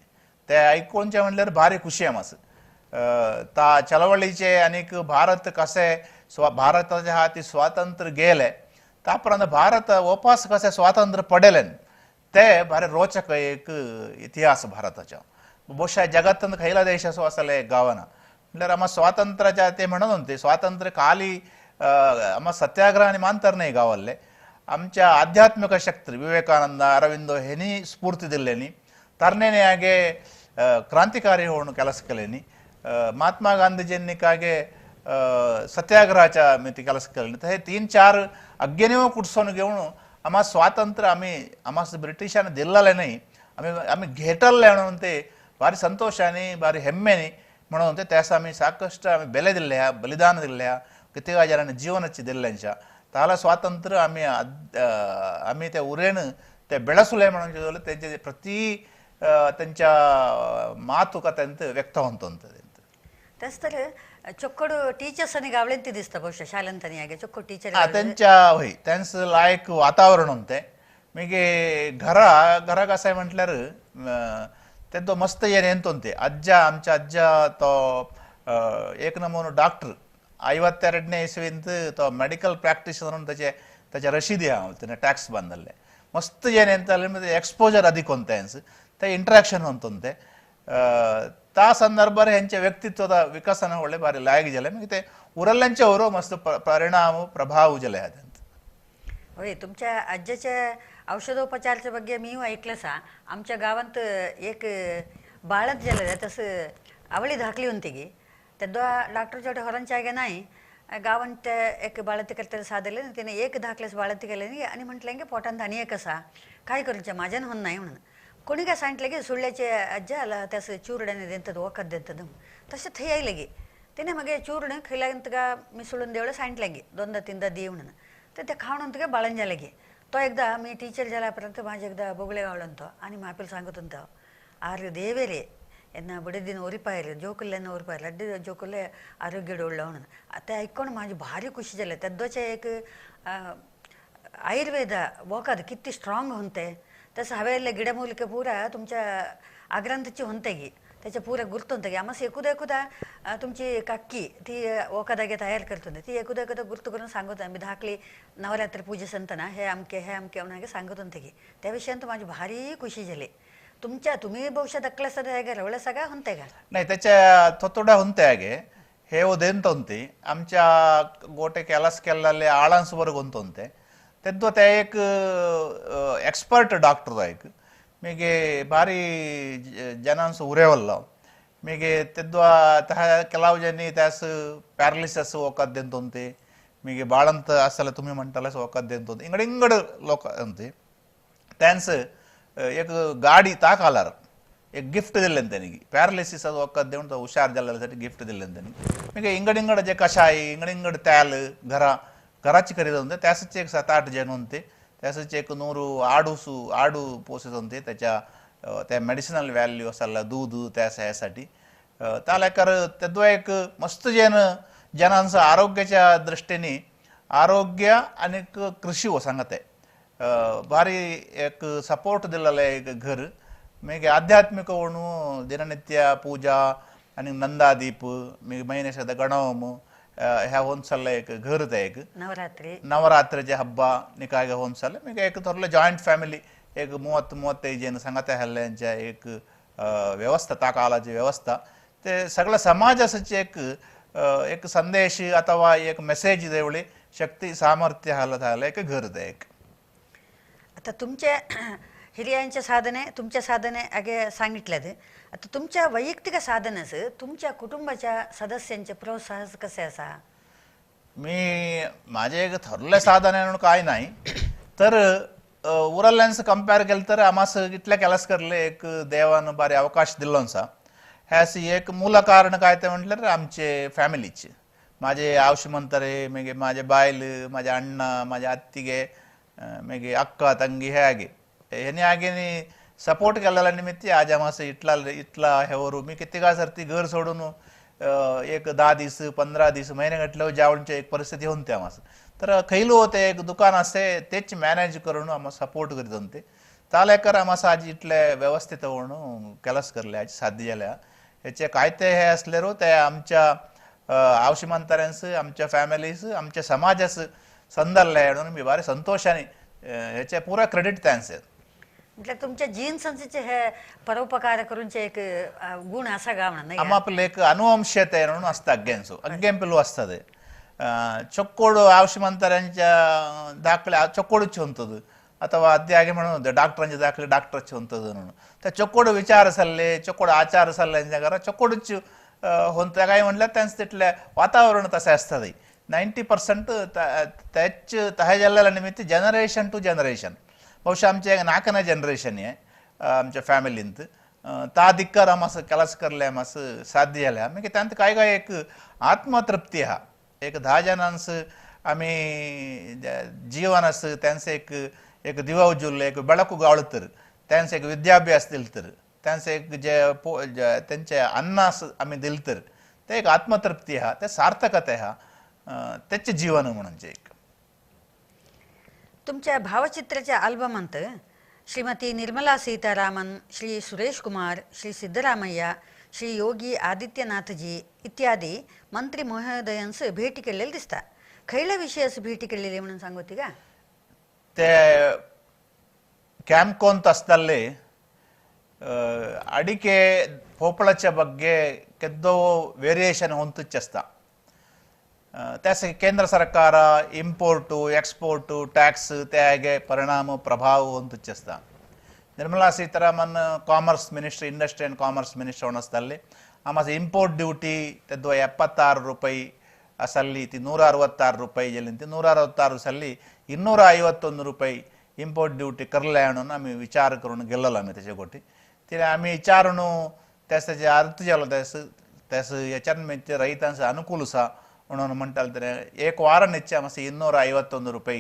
ते ऐकूनचे म्हणल्यार भारी खुशी आमास. ता चळवळीचे आनीक भारत कसे भारताच्या हाती स्वातंत्र्य गेले तापर्यंत भारत वापस कसे स्वातंत्र्य पडले ते भारी रोचक एक इतिहास भारताचा. ಬಹುಶಃ जगत्तंत खयला देश असो असले गावाना म्हटल्यार आमा स्वातंत्र्याच्या ते म्हणत होते स्वातंत्र्य खाली आमा सत्याग्रह आनी मानतर नाही गावाल्ले आमच्या आध्यात्मिक शक्ती विवेकानंद अरविंदो हेनी स्फूर्ती दिल्लेनी तरनेने हागे क्रांतिकारी होऊन ಕೆಲಸ केलेनी महात्मा गांधीजींनी कागे सत्याग्रहाच्या मिती ಕೆಲಸ केलेनी. तर हे 3-4 अज्ञानीव कुटसोन घेऊन आम्हा स्वातंत्र्य आम्ही आम्हा ब्रिटिशांना दिल्लेले नाही आम्ही आम्ही घेटल्ले म्हणून ते भारी संतोषाने भारी हेम्मेने म्हणून ते त्यास आम्ही साकಷ್ಟು आम्ही ಬೆಲೆ दिल्ले बलिदान दिल्ले किती जणांनी जीवनाची दिल्ल्यांच्या त्याला स्वातंत्र्य आम्ही आम्ही ते उरेन ते बेळसुले म्हणून त्यांचे प्रति त्यांच्या मातुकतेंत व्यक्त होत. तस तर चोक्कड टीचर्स आणि गावळेंत दिसता ಬಹುಶಃ शालंतनी हागे चೊಕ್ಕ टीचर त्यांच्या होय त्यांचं लायक वातावरण होते. मीगे घरा घरा कसं आहे म्हटल्यार तेंचो मस्त येन होते. अज्जा आमच्या अज्जा तो एक नमूनो डॉक्टर 52ನೇ ಇಸ್ವಿಂತ तो मेडिकल प्रॅक्टिशनर म्हणून त्याचे त्याच्या रशिदी आहा त्याने टॅक्स बांधले मस्त येन एक्सपोजर अधिक होते ते इंटरॅक्शन होते. त्या संदर्भार हेंचे व्यक्तित्वದ विकसನ ಒಳ್ಳೆ ಭಾರಿ ಲಾಯಕ್ ಜಲೆ ಮತ್ತೆ उरल्ल्यांचे ಅವರು मस्त परिणाम प्रभाव जले आहेत. होय, तुमच्या आज्याच्या औषधोपचारच्या ಬಗ್ಗೆ मी ऐकलंसा. आमच्या गावात एक बाळत झालं तसं आवळी धाकली होती की तेद्वा डॉक्टरच्या ಹೊರಂಚಾಗೆ हागे नाही गावांत एक बाळंती करताना साधले त्याने एक धाकलेस बाळंती केले नाही आणि म्हटलं की पोटांत आणि एक असा काय करूच्या माझ्यानं होऊन नाही म्हणून कोणी काय सांगितलं की सुळ्याचे अज्जा त्यास चूर्ण्याने देतात वखत देतात तसं थंय यायलं की त्याने मग चूर्ण खयल्यानंतर का मिसळून देवळं सांगितलं की 2-3दा दे म्हणून तर ते खाऊन का बाळण झालं की तो एकदा मी टीचर झाल्यापर्यंत माझे एकदा बोगळे गावलं आणि मापेल सांगत होतो आरे देवे रे ಎನ್ನ ಬಿಡದಿನ ಒರಿಪಾಯರು ಜೋಕುಲ್ಲೆನ್ನ ಒರಿಪಾಯರು ಅಡ್ಡಿ ಜೋಕುಲ್ಲೆ ಆರೋಗ್ಯ ಉಳ್ಳ म्हणून ते ऐकून माझी भारी खुशी झाली. तेद्दोचे एक आयुर्वेद वखद किती स्ट्रॉंग होते तसं हवेले गिडमूलिके पुरा तुमच्या आग्रांतची होते की त्याच्या पुरा गुर्त होते की आम्हाला एकुदा एकुदा तुमची काक्की ती वखदागे तयार करत होते ती एकुदा एकुदा गुर्त करून सांगत आम्ही धाकली नवरात्री पूजे संतना हे आमके म्हणून सांगत होते की त्या विषयांत माझी भारी खुशी झाली. तुमच्या तुम्ही ಬಹುಶಃ ದಕ್ಕಲಸದ ಹೇಗೆ ರವಳ सगळा होते का नाही त्याच्या थोडा होते हागे हे देंत होती आमच्या गोटे केलास केल्लाले आळांसवरग होते तेद्दो ते एक एक्सपर्ट डॉक्टर एक मीगे भारी जनांस उरेवल्ल मीगे तेद्दो ಕೆಲವು ಜನ त्यास पॅरालिसिस वखद देंत होते मीगे बाळंत असायला तुम्ही म्हणतालास वखद देंत होते इंगड इंगड लोक होते त्यांचं एक गाडी ताक आलार एक गिफ्ट दिले त्यांनी पॅरालिसिस वखद देऊन तो हुशार जाल्ल्यासाठी गिफ्ट दिले त्यांनी. म्हणजे इंगड इंगड जे कषाय इंगड इंगड त्याल घरा घराची खरेदी होते त्यासच एक 7-8 जण होते त्यासच एक 100 आडूसू आडू पोसत होते त्याच्या त्या मेडिसिनल व्हॅल्यू असायला दूध त्यास ह्यासाठी त्याला कर तेद्दो एक मस्त जन जनांचं आरोग्याच्या दृष्टीने आरोग्य आणि कृषी हो सांगत आहे भारी एक सपोर्ट दिलेलं एक घर मेगे आध्यात्मिक म्हणून दिननित्य पूजा आणि नंदादीप मी महिन्याच्या गणोम ह्या होऊन एक घर ते एक नवरात्री नवरात्रीचे हब्बा निकाय होऊन चालले मेगे एक थोडं जॉईंट फॅमिली एक 30-35 जण सांगत हल्ल्यांच्या एक व्यवस्था त्या काळाची व्यवस्था ते सगळं समाजाचे एक एक संदेश अथवा एक मेसेज देवळे शक्ती सामर्थ्य हालत आलं एक घर ते एक. आता तुमच्या हिरियांच्या साधने तुमच्या साधने आगे सांगितल्यात. आता तुमच्या वैयक्तिक साधनाचं तुमच्या कुटुंबाच्या सदस्यांचे प्रोत्साहन कसे असा? मी माझे एक ठरले साधन म्हणून काय नाही तर उरल्ल्यांचं कंपेअर केलं तर आम्हास इतल्या केलास करले एक देवान बारी अवकाश दिल्लोसा ह्यास एक मूल कारण काय ते म्हटलं आमचे फॅमिलीचे माझे आवशी म्हणतारे मागीर माझे बायल माझे अण्णा माझ्या आत्तिगे मागीर अक्का ತಂಗಿ हे हागे हेनी हागेनी सपोर्ट केलेला निमित्त आज आम्हास इतला इतला हेवरू मी किती सरती घर सोडून एक 10 दीस 15 दीस महिने घातल्यावर ज्यावेळची एक परिस्थिती होते आम्हास तर खैलो होते एक दुकान असते तेच मॅनेज करून आम्हाला सपोर्ट करीत होते तालेकर आम्हास आज इतले व्यवस्थित म्हणून ಕೆಲಸ करले आज साध्य जाल्या हेचे काय ते हे असलेरो ते आमच्या आवशी म्हाताऱ्यांस आमच्या फॅमिलीस आमच्या समाजास संदर्ले म्हणून मी भारी संतोषाने ह्याचे पुरा क्रेडिट त्यांचे. म्हटल्यार तुमच्या जीन्सांचे हे परोपकार करूनचे एक गुण आसा गा म्हणून आमापले एक अनुವಂಶತೆ म्हणून असता अग्गेंसो अग्गेंपेलू असतात ಚೊಕ್ಕೋಡು ಆಯುಷ್ಮಂತರಂಚ ದಾಖಲೆ ಚೊಕ್ಕೋಡುಚ್ಚು ಹೊಂತದು ಅಥವಾ ಅದೇ ಹಾಗೆ म्हणून ಡಾಕ್ಟರಂಚ ದಾಖಲೆ ಡಾಕ್ಟರ್ ಹೊಂತದು म्हणून त्या चोक्कोड विचार सल्ले चोक्कोड आचार सल्ले घरा चोक्कोडूच ಹೊಂತ काय म्हणल्यार त्यांचं तितलें वातावरण तशें आसता 90% त्याच तहे जाल्ल्या निमित्त जनरेशन टू जनरेशन ಬಹುಶಃ आमचे नाकना जनरेशन हे आमच्या फॅमिलींत ता दिक्कर आम ಕೆಲಸ करले आम साध्य जालें. मागीर तांत काय काय एक आत्मतृप्ती आहा. एक 10 जणांस आमी जीवन आस त्यांचं एक एक दिवा उज्जुल्ले एक ಬೆಳಕು ಗಾಳುತ್ತರು त्यांचं एक विद्याभ्यास दिलतर त्यांचं एक जे त्यांचे अन्न आमी दिलतर ते एक आत्मतृप्ती आहा, ते सार्थकते आहा, तेचें जीवन म्हणून एक. तुमच्या भावचित्राच्या आल्बमांत श्रीमती निर्मला सीतारामन, श्री सुरेश कुमार, श्री सिद्धरामय्या, श्री योगी आदित्यनाथजी इत्यादी मंत्री महोदयांस भेटी केलेली दिसता. खयल्या विषयास भेटी केलेली म्हणून सांगोती का? ते ಕ್ಯಾಂಪ್ಕೊಂತ ಅಸ್ತಲ್ಲಿ ಅಡಿಕೆ ಪೋಪಳच्या ಬಗ್ಗೆ ಕೆದ್ದೋ ವೇರಿಯೇಷನ್ ಹೊಂತುಚ್ಚಸ್ತ. त्यास केंद्र सरकार ಇಂಪೋರ್ಟು ಎಕ್ಸ್ಪೋರ್ಟು ಟ್ಯಾಕ್ಸ್ ते ಪರಿಣಾಮ ಪ್ರಭಾವ ಹೊಂತುಚ್ಚಸ್ತ. Nirmala Sitharaman commerce minister, industry and commerce minister ಹೊಣಸ್ತಲ್ಲಿ ಆಮಾಸ import duty ತೆದ್ದು 76 ರೂಪಾಯಿ ಸಲ್ಲಿ 166 ರೂಪಾಯಿ ಜಲ್ಲಿಂತಿ 166 ಸಲ್ಲಿ 251 ರೂಪಾಯಿ इंपोर्ट ड्युटी करले म्हणून आमी विचार करून गेल्लो आमी तेचे कोटी ते आमी विचारून त्यास तेजे अर्थ जालो त्यास त्यास हेच्यान रैतांस अनुकूल आसा म्हणून म्हणटाले. तेणे एक वार निश्चय मातशें 251 रुपये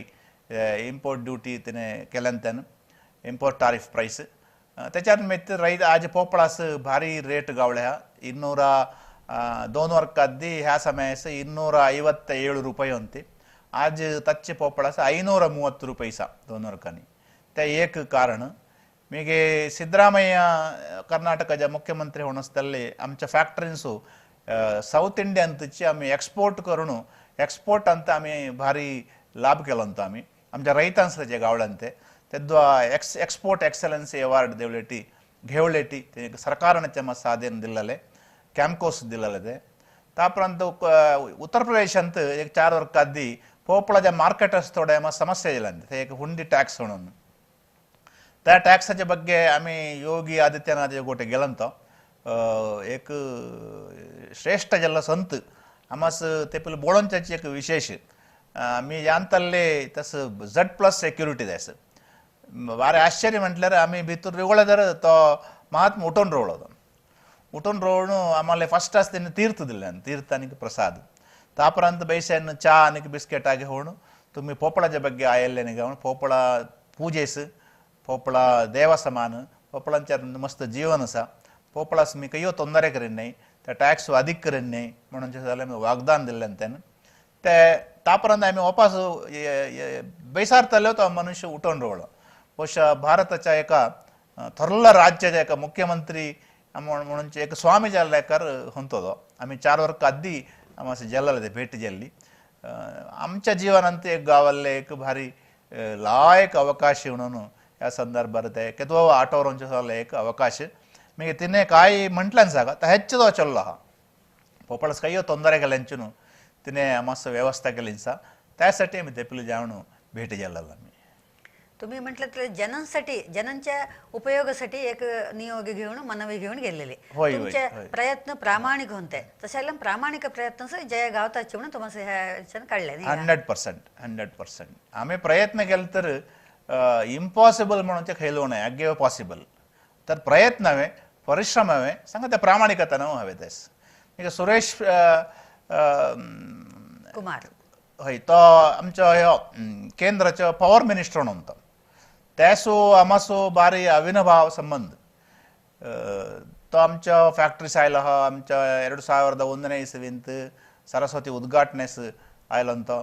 इंपोर्ट ड्युटी तिणें केल्यान त्यान इंपोर्ट टारिफ प्रायस त्याच्यान मागीर रैत आज पोपळास भारी रेट गावल्या 202 वर्काद्दी ह्या समयास 257 रुपये होती. आज तच्चे पोपळास 530 रुपये सा 2 वर्कांनी. ते एक कारण मागीर सिद्धरामय्या कर्नाटकाच्या मुख्यमंत्री होणस्तल्ले आमच्या फॅक्टरींसो साऊथ इंडियनची आमी एक्सपोर्ट करून एक्सपोर्ट अंत आमी भारी लाभ केलो अंत आमी आमच्या रैतांस तेजे गावळ्यान ते तेद्वा एक्सपोर्ट एक्सलन्सी अवार्ड देवलेटी घेवलेटी ते सरकारान साधन दिल्लले क्ಯಾಂपकोस दिल्लले ते. तापरांत उत्तर प्रदेशांत एक 4 वर्काद्दी पोपळाच्या मार्केट थोडे समस्या येयल्या ते एक हुंडी टॅक्स म्हणून त्या टॅक्साच्या ಬಗ್ಗೆ आमी योगी आदित्यनाथ गोटे गेलंतो एक श्रेष्ठ जल्ल संत आमास ते पयलीं बोळोंच्याची एक विशेष आमी यांतल्ले तस Z+ security त्यास बारे आश्चर्य म्हटल्यार आमी भितर रिवळो तर तो महात्मा उठून रोवलो उठून रोवणू आम्हाला फर्स्ट आस तेणे तीर्थ दिल्ल्यान तीर्थ आनी प्रसाद तापरांत बैशान चा आनी बिस्केट आगे होणू तुम्ही पोपळाच्या ಬಗ್ಗೆ आयल्ले न्ही गावन पोपळा पूजेस पोपळा देवा समान पोपळांच्या मस्त जीवन आसा पोपळास मी कयो तोंदरे करीन न्ही त्या टॅक्स अधिक करीन न्ही म्हणून जाल्यार आमी वागदान दिल्ल्यान त्यान ते तापरांत आमी वापस बेसारतलो तो मनुष्य उठून रोवलो. ಬಹುಶಃ भारताच्या एका थोरल्या राज्याच्या एका मुख्यमंत्री म्हणून एक स्वामी जाल्लेकर ಹೊಂತೋದು आमी 4 वर्क आद्दी आम जल्लले भेट जल्ली. आमच्या जीवनांत एक गावाल्ले एक भारी लायक अवकाश म्हणून ह्या संदर्भार ते केदो आटोवरोंचे जाल्ले एक अवकाश मागीर तिणे काय म्हटल्यान सांगा हेच्च तो चल्लो आहा पोपळस कांय ತೊಂದರೆ केल्यांचून तिणे मस्त व्यवस्था केली आसा त्यासाठी आमी तेपली जावन भेट जाल्लो आमी. तुम्ही म्हटलं तर जनांसाठी जनांच्या उपयोगासाठी एक नियोग घेऊन मनवी घेऊन गेलेले तुमचे प्रयत्न प्रामाणिक होते तशाला प्रामाणिक प्रयत्न जय गावताचे म्हणून तुम्हाला ह्या काढले 100% 100% आम्ही प्रयत्न केले तर इम्पॉसिबल म्हणून ते खयलो नाही अग्गे पॉसिबल तर प्रयत्न हवे परिश्रम हवे सांगा ते प्रामाणिकता न हवे तेस. सुरेश कुमार हय तो आमचो ह्यो केंद्राचो पॉवर मिनिस्टर म्हणून तो त्यासो आमासो बारी अविनभाव संबंध तो आमच्या फॅक्टरीस आयलो आहा आमच्या 2001 इस्वींत सरस्वती उद्घाटनेस आयलो तो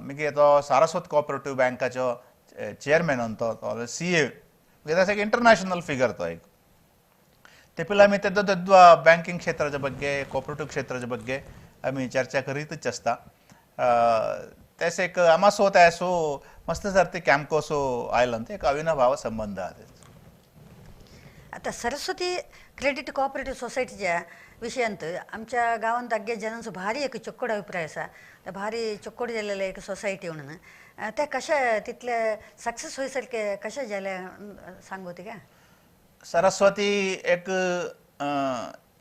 मागीर तो सारस्वत कोऑपरेटिव्ह बँकाचो चेअरमॅन तो CA मागीर एक इंटरनॅशनल फिगर तो एक ते पयलीं आमी तेद्दो तेद्दो बँकिंग क्षेत्राच्या ಬಗ್ಗೆ कोऑपरेटिव्ह क्षेत्राच्या ಬಗ್ಗೆ आमी चर्चा करीतच आसता. तेस एक आमासो त्यासो मस्त सर्ती कॅम्पकोसो आयलो एक अविनाभाव संबंध आहा. आता सरस्वती क्रेडिट कोऑपरेटिव्ह सोसायटीच्या विषयांत आमच्या गांवांत अग्गे जनांचो भारी एक चोक्कोड अभिप्राय आसा. भारी चोक्कोड जाल्लेले एक सोसायटी म्हणून ते कशें तितले सक्सेस होयसारके कशें जालें सांगू तिका? सरस्वती एक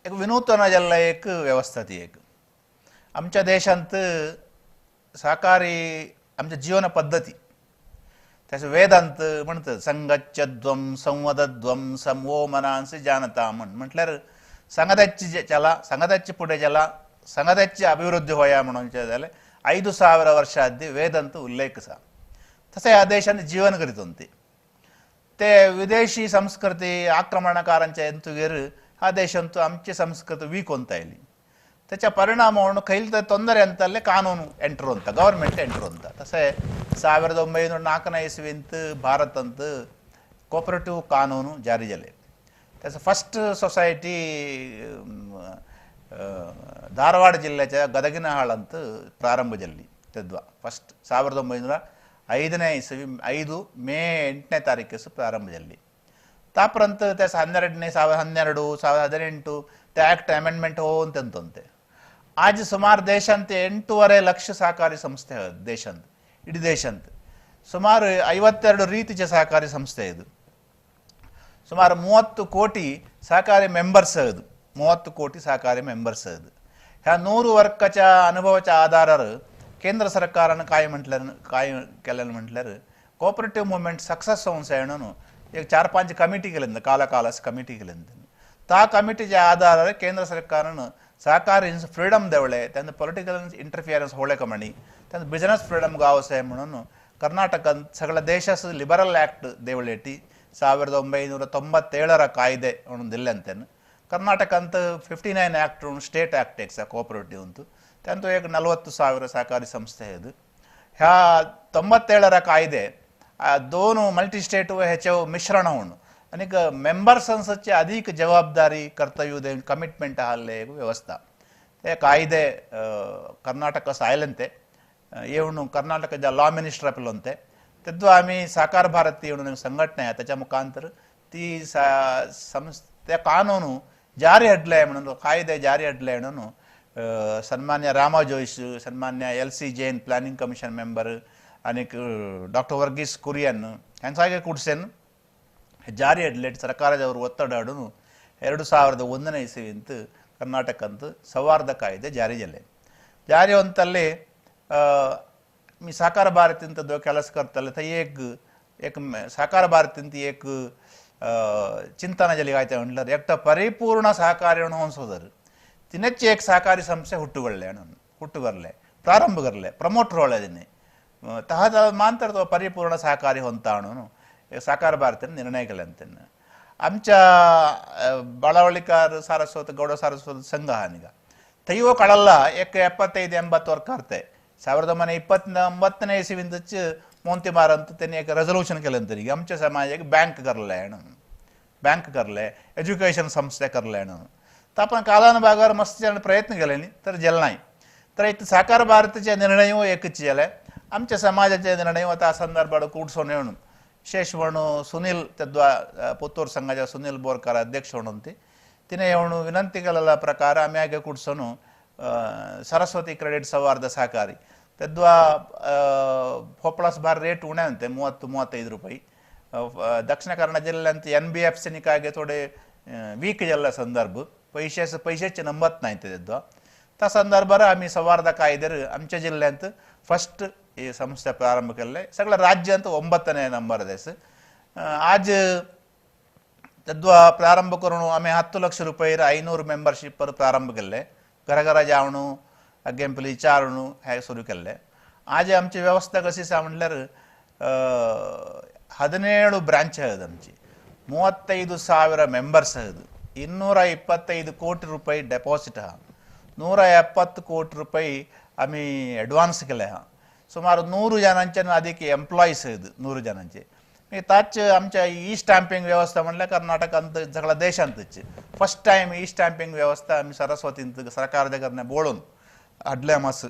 एक विनूतन जाल्ले एक व्यवस्था ती एक आमच्या देशांत सहकारी आमच्या जीवन पद्दती त्याचे वेदांत म्हणतात संगच्छध्वं संवदध्वं समवो मनांसी जानता म्हण म्हटल्यार संघाची चला संघाची पुढे चला संघाची अभिवृद्धी होया म्हणून जाल्यार 5000 वर्ष आदी वेदांत उल्लेख आसा. तशें ह्या देशांत जीवन करीत होती ते विदेशी संस्कृती आक्रमणकारांच्या हेतुगेर ह्या देशांत आमची संस्कृती वीक होत आयली. त्याच्या परिणाम म्हणून खैल तर ತೊಂದರೆ ಅಂತಲ್ಲೇ ಕಾನೂನು ಎಂಟ್ರು ಅಂತ ಗವರ್ಮೆಂಟ್ ಎಂಟ್ರು ಅಂತ. ತಸೆ 1904ನೇ ಇಸ್ವಿಂತ ಭಾರತ ಅಂತ ಕೋಪರೇಟಿವ್ ಕಾನೂನು ಜಾರಿ जाले. त्याचं फर्स्ट सोसायटी धारवाड जिल्ह्याच्या गदगिनहाळ ಅಂತ ಪ್ರಾರಂಭ जाल्ली तद्वा ಫಸ್ಟ್ 1905ನೇ ಇಸವಿ 5 ಮೇ 8ನೇ ತಾರೀಕು ಪ್ರಾರಂಭ जाल्ली. ತಾಪರಂತ त्याचं 12ನೇ 2012 2018 ते ॲक्ट अमेंडमेंट होऊन आज सुमार देशांत 8.5 ಲಕ್ಷ ಸಹಕಾರಿ ಸಂಸ್ಥೆ ದೇಶಾಂತ ಇಡೀ ದೇಶಾಂತ ಸುಮಾರು 52 ರೀತಿಯ ಸಹಕಾರಿ ಸಂಸ್ಥೆ ಇದು. ಸುಮಾರು 30 ಕೋಟಿ ಸಹಕಾರಿ ಮೆಂಬರ್ಸ್ ಅದು 30 ಕೋಟಿ ಸಹಕಾರಿ ಮೆಂಬರ್ಸ್ ಅದು. ह्या 100 वर्काच्या अनुभवाच्या आधारार केंद्र सरकारान काय म्हटल्यार काय केलेलं म्हटल्यार कोऑपरेटिव्ह मुवमेंट सक्सेस होऊन म्हणून एक 4-5 कमिटी केले काला कालास कमिटी केले. त्या कमिटीच्या आधारार केंद्र सरकारान सहकारी फ्रीडम देवळे त्यांना पॉलिटिकल इंटरफिअरन्स होळे कमणी त्यांना बिझनेस फ्रीडम गावसे म्हणून कर्नाटकांत सगळ्या देशास लिबरल ॲक्ट देवळेटी 1997 ಕಾಯ್ದೆ म्हणून दिले ಅಂತೆನ್ ಕರ್ನಾಟಕಂತ 59 ಆ್ಯಕ್ಟ್ ಸ್ಟೇಟ್ ಆ್ಯಕ್ಟ್ एक ಕೋಆಪರೇಟಿವ್ ಅಂತ त्यांतो एक 40,000 ಸಹಕಾರಿ ಸಂಸ್ಥೆ ಇದು. ह्या 97 ಕಾಯ್ದೆ दोन मल्टी स्टेट ह्याचे मिश्रण होऊन आणि मेंबर्सांची अधिक जबाबदारी कर्तव्य कमिटमेंट आले एक व्यवस्था ते कायदे कर्नाटक आयलंते येऊन कर्नाटकच्या लॉ मिनिस्टर आपलंते तेद्वा आम्ही सहकार भारती म्हणून एक संघटना आहे त्याच्या मुखांतर ती संस्थे कानून जारी हाडले म्हणून कायदे जारी हाडले म्हणून सन्मान्य रामा जोईस सन्मान्य L C Jain planning commission member आणि डॉक्टर वर्गीस कुरियन ह्यांचा कुडसेन ಜಾರಿ हाडले ಸರ್ಕಾರದವರು ಒತ್ತಡ ಹಾಡೂನು 2001ನೇ ಇಸವಿಂತ ಕರ್ನಾಟಕಂತ ಸೌಹಾರ್ದ ಕಾಯ್ದೆ ಜಾರಿ जाले. ಜಾರಿ ಅಂತಲ್ಲಿ मी सहकार भारतींत ಕೆಲಸ करताले थंय एक एक सहकार भारतींत एक चिंतन जाली काय म्हटल्यार एकटा परिपूर्ण सहकारी म्हणून सोदर तिनेच एक सहकारी संस्थे ಹುಟ್ಟುಗೊಳ್ಳೆ ಹುಟ್ಟುಗರ್ಲೆ ಪ್ರಾರಂಭ करले प्रमोट रोळे तिने तहा मांतर तो परिपूर्ण सहकारी ಹೊಂತಾಣು सहकार भारतीन निर्णय केले अंतेन. आमच्या बाळावळीकार सारस्वत गौಡ सारस्वत संघ हा निका थंय कळಲ್ಲ एक 75-80 वर्क करते 1929ನೇ ಇಸವಿಂದच मोंतीमार ಅಂತ त्यांनी एक रेझोल्युशन केलं तरी आमच्या समाजाक बँक करले म्हणून बँक करले एज्युकेशन संस्थे करले म्हणून तर आपण कालानुभागावर मस्त जण प्रयत्न केले न्ही तर जेल नाही. तर एक सहकार भारतीचे निर्णय एकच जाले आमच्या समाजाचे निर्णय त्या संदर्भात कुडसोन म्हणून शेष म्हणून सुनील तद्वा पुत्तूर संघाच्या सुनील बोरकर अध्यक्ष म्हणून ती तिने येऊन विनंती केलेला प्रकार आम्ही आगे कुडसोन सरस्वती क्रेडिट सौहार्द सहकारी तद्वा होपळास भार रेट उणे अंते 30-35 रुपये. दक्षिण कन्नड जिल्ह्यांत एन बी एफ सी कागे थोडे वीक जाल्ले संदर्भ पैशे पैशाचे नंबत नाही तद्वा त्या संदर्भार आम्ही सौहार्द कायदे आमच्या जिल्ह्यांत फर्स्ट ಈ ಸಂಸ್ಥೆ ಪ್ರಾರಂಭ केले सगळ्या राज्यांत 9ನೇ ನಂಬರ್ देस. आज तद्वा प्रारंभ करून आम्ही 10 ಲಕ್ಷ रुपये 500 मेंबरशिप प्रारंभ केले घरा घरा जावणू अगेंपली विचारणू हे सुरू केले. आज आमची व्यवस्था कशी आसा म्हटल्यार 17 ब्रांच आहेत आमची 35,000 मेंबर्स आहेत 225 कोटी रुपये डेपॉझिट आहा 170 कोटी रुपये आम्ही ॲडव्हान्स केले आहा. सुमार 100 जणांचे अधिक एम्प्लॉईज आहेत 100 जणांचे. ताच आमच्या ई स्टॅम्पिंग व्यवस्था म्हटल्यार कर्नाटकांत सगळ्या देशांतच फर्स्ट टायम ई स्टॅम्पिंग व्यवस्था आमी सरस्वतींत सरकारच्या कडल्यान बोळून हाडले आमकां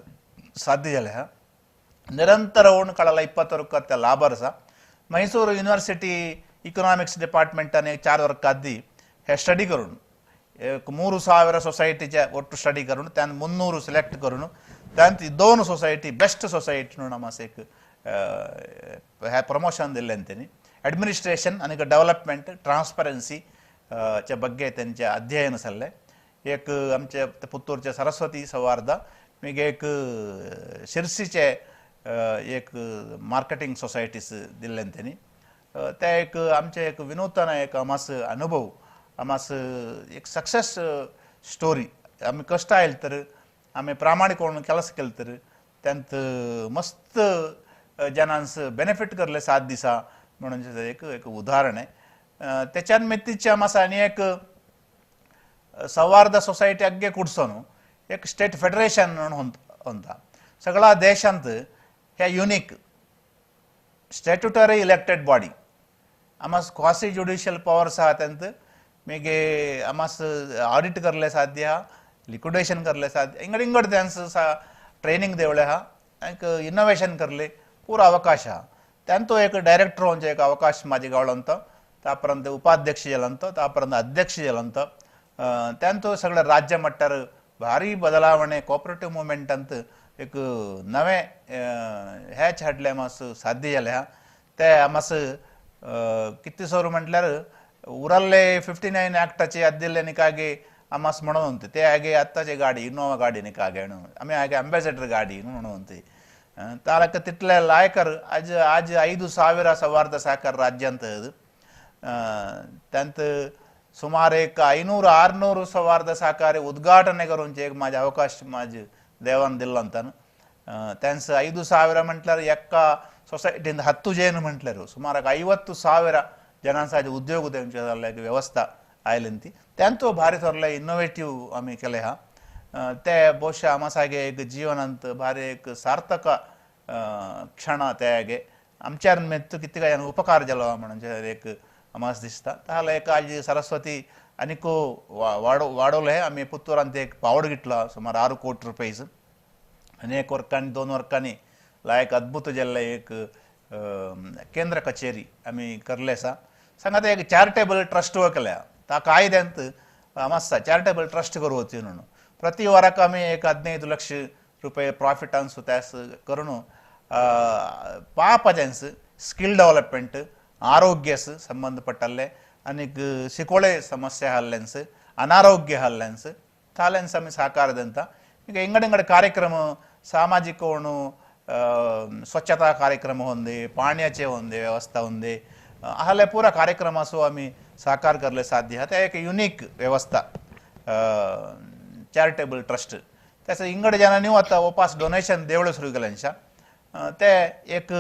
साध्य जालें आहा. ನಿರಂತರ ಕಳಲ 20 ವರ್ಕ ಲಾಭ ಸಹ Mysuru university economics department 4 work आदी हे स्टडी करून एक 3000 सोसायटीचे ಒಟ್ಟು स्टडी करून त्यान 300 सिलेक्ट करून त्यांत 2 सोसायटी बेस्ट सोसायटी म्हणून आमकां एक हे प्रमोशन दिल्लें तेणी एडमिनिस्ट्रेशन आनी डेव्हलपमेंट ट्रान्सपरन्सी चे ಬಗ್ಗೆ तेंचे अध्ययन आसलें. एक आमचे पुत्तूरचे सरस्वती सौहार्द मागीर एक शिरसीचे एक मार्केटिंग सोसायटीस दिल्लें तेणी. ते एक आमचे एक विनूतन एक आमास अनुभव आमास एक सक्सेस स्टोरी आमी कश्ट आयल तर आमी प्रामाणीक म्हणून ಕೆಲಸ केले तर त्यांत मस्त जनांस बेनिफीट करले 7 दिसा म्हणून एक एक उदाहरण आहे. त्याच्यान मेत्तीचे आमास आनी एक सौहार्द सोसायटी अग्गे कुडसोन एक स्टेट फेडरेशन म्हणून होता सगळ्या देशांत हे युनिक स्टॅट्युटरी इलेक्टेड बॉडी आमास क्वासी ज्युडिशियल पवर्स आहा तेंत मागीर आमास ऑडिट करले साध्य आहा लिक्विडेशन करले साध्य इंगड इंगड त्यांस ट्रेनिंग देवले आहा एक इनोवेशन करले पुरो अवकाश आहा. त्यांतो एक डायरेक्टर होवचे एक अवकाश म्हाजे गावलो तापर्यंत उपाध्यक्ष जालो तापर्यंत अध्यक्ष जालो त्यांतो सगळे राज्य मट्टार भारी बदलावणे कोऑपरेटिव्ह मुवमेंटांत एक नवे हॅच हाडले आमास साध्य जालें आहा. ते आमास कितले सोर म्हटल्यार उरल्ले 59 ॲक्टाचे आदिल्ले निकागे आमास म्हणून ते हागे आत्ताचे गाडी इनोवा गाडी निकागे म्हणून आमी हागे अंबॅसेडर गाडी म्हणून तालक तितले लायकर आज आज 5000 सौहार्द सहकार राज्यांत त्यांत सुमार एक 500-600 सौहार्द सहकारी उद्घाटने करूनचे एक माझे अवकाश माझे देवान दिल्लो अंतान त्यांचं 5000 म्हटल्यार एका सोसायटीन 10 जन म्हटल्यार सुमार 50,000 जनांचा उद्योग तेंचे जाल्ले एक व्यवस्था आयली ती त्यांतो भारी थोरले इनोवेटिव्ह आमी केले हा. ते ಬಹುಶಃ आमासागे एक जीवनांत भारी एक सार्थक क्षण ते हागे आमच्या मेत्तू कितें काय उपकार जालो म्हणून एक आमास दिसता. ताका एक आज सरस्वती आनीक वाडोवले आमी पुत्तूरांत एक पावड घेतला सुमार 6 कोटी रुपयेच आनी 1 वर्कांनी 2 वर्कांनी लायक अद्भुत जाल्ले एक केंद्र कचेरी आमी करले आसा. सांगात एक चॅरिटेबल ट्रस्ट केल्या ता कायद्यांत आसा चॅरिटेबल ट्रस्ट करूं म्हणून प्रति वराक आमी एक 15 लक्ष रुपये प्रॉफिटान त्यास करून पापाजेंस स्किल डेव्हलपमेंट आरोग्यस संबंधपट्टल्ले आनीक शिकोळे समस्या हल्लेन्स अनारोग्य हल्लेन्स तालेन्स आमी सहकार दिता. ಈಗ ಇಂಗಡ ಇಂಗಡ ಕಾರ್ಯಕ್ರಮ ಸಾಮಾಜಿಕ स्वच्छता कार्यक्रम होंदे पाण्याचे होंदे व्यवस्था होंदे आहले पूरा कार्यक्रम असो आमी साकार करले साध्य. ते एक युनिक व्यवस्था चॅरिटेबल ट्रस्ट त्याचं इंगड जनांनी आता ओपास डोनेशन देवळे सुरू केल्यांच्या ते एक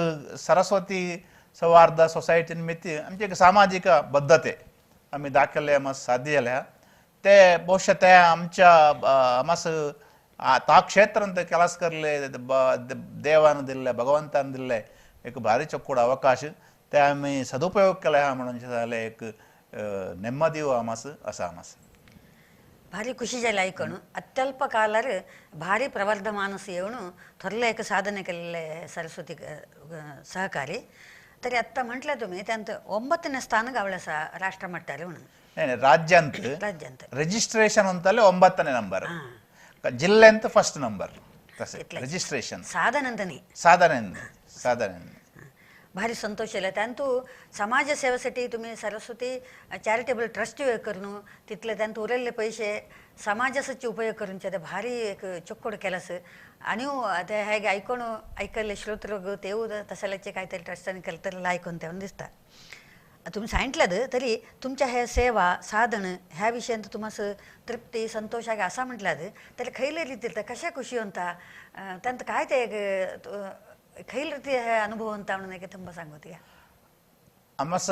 सरस्वती सौहार्द सोसायटी निमित्त आमची एक सामाजिक बद्धते आमी दाखयल्ले आमकां साध्य जाल्या. ते ಬಹುಶಃ ते आमच्या आमास ता क्षेत्रांत ಕೆಲಸ करले देवान दिल्ले भगवंतान दिल्ले एक भारी चोक्कोड अवकाश ते आमी सदुपयोग केला म्हणून जालें एक ನೆಮ್ಮದಿಯು आमास आसा आमास. ಭಾರಿ ಖುಷಿ ಜಾಲ ಐಕಣು ಅತ್ಯಲ್ಪ ಕಾಲರ್ ಭಾರಿ ಪ್ರವರ್ಧಮಾನಸ येऊन थोरले एक साधने केलेले सरस्वती सहकारी तरी आत्ता म्हटलं तुम्ही त्यांत 9ನೇ ಸ್ಥಾನ गावला सा राष्ट्रमट्टार म्हणून राज्यांत राज्यांत रजिस्ट्रेशन ಅಂತಲೇ 9ನೇ ನಂಬರ್ ಜಿಲ್ಲೆ ಅಂತ ಫಸ್ಟ್ ನಂಬರ್ रजिस्ट्रेशन साधनंतनी साधने साधने भारी संतोष जालो. त्यांतू समाज सेवेसाठी तुम्ही सरस्वती चॅरिटेबल ट्रस्ट करून तितले त्यांत उरलेले पैसे समाजासाठी उपयोग करून ते भारी एक चोक्कोड केलास. आणि ते हेगे ऐकून ऐकले श्रोत्र तेव तसल्याचे काहीतरी ट्रस्टाने केलं तर ऐकून तेव्हा दिसता. तुम्ही सांगितलं तरी तुमच्या हे सेवा साधन ह्या विषयांत तुम्हाला तृप्ती संतोष आहे असा म्हटलं तरी खैले रीती कशा खुशी होता त्यांत काय ते खैल रीती हे अनुभव होता म्हणून एक ತುಂಬ सांगते. आमस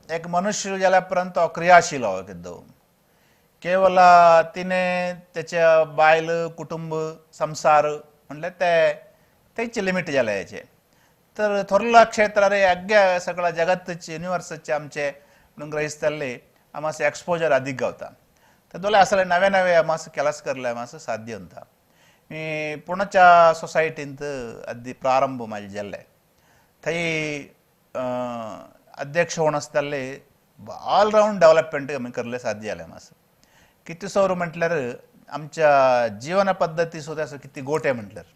एक मनुष्य जाल्यापर्यंत क्रियाशील एकदम केवल तिने त्याच्या बायल कुटुंब संसार म्हणले ते तेच लिमिट जाले याचे तर थोरला क्षेत्रारे अग्गे सगळं जगत्चे युनिवर्सचे आमचे म्हणून ग्रहिस्तले आमास एक्सपोजर अधिक गावता. तर दोले असले नवे नवे आमास ಕೆಲಸ करले आमास साध्य होता. मी पुण्याच्या सोसायटींत अद्दी प्रारंभ माझे जाल्ले थंय अध्यक्ष होऊन आसताले ऑल रावंड डेव्हलपमेंट आमी करले साध्य जालें मातसो कितें सवर म्हटल्यार आमच्या जीवन पद्दती सुद्दां असो कितें गोटे म्हटल्यार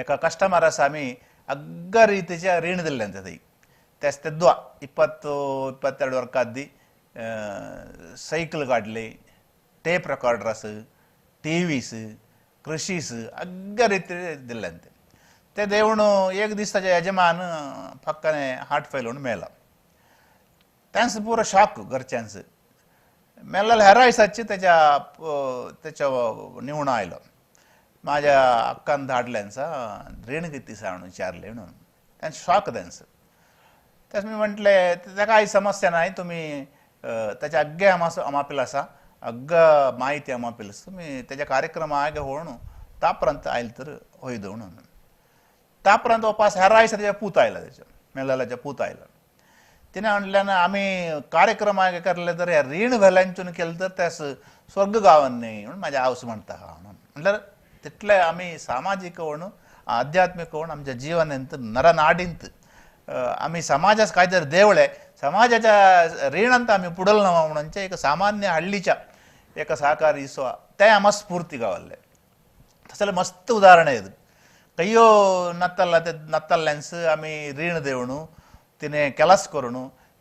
एका कस्टमरास आमी अग्ग ರೀತಿಯ ಋಣ दिल्लें थंय तेच तेद्वा 20-22 वर्सां सैकल काडली टेप रेकॉर्डर्स टीवीस कृषीस अग्ग ರೀತಿ दिल्लें ते देवण एक दीस ताजे यजमान पक्कने हार्ट फेल होऊन मेला त्यांचं पुरो शॉक घरच्यांचं मेल्ल्यार हेरा दिसाची त्याच्या त्याच्या निवणो आयलो माझ्या अक्कान धाडल्यांचा ऋण किती आसा म्हणून विचारले म्हणून त्यांचं शॉक त्यांचं त्यास मी म्हटले त्या काही समस्या नाही तुम्ही त्याच्या अग्गे अमापील आसा अग्ग माहिती अमापील तुम्ही त्याच्या कार्यक्रम आगे होऊन तापर्यंत आयल तर होय म्हणून तापर्यंत वापस हेरा दिसा त्याच्या पूत आयला त्याच्या मेल्ल्याच्या पूत आयला तिने म्हणल्यान आम्ही कार्यक्रम आगे करले तर ह्या ऋण व्हेल्यांचून केलं तर त्यास स्वर्ग गावन न्ही म्हणून माझ्या आवस म्हणटा म्हणून म्हटल्यार तितले आमी सामाजीक होऊन आध्यात्मिक होऊन आमच्या जीवनांत नरनाडींत आमी समाजास काय तरी देवळे समाजाच्या ऋणांत आमी पुडल ना म्हणून एक सामान्य हल्लीच्या एका सहकारी इसवा ते आम्हा स्फूर्ती गावल्ले तसले मस्त उदाहरण येत कय्यो नत्तल्ला ते नत्तल्ल्यांस आमी ऋण देवणू तिने ಕೆಲಸ करून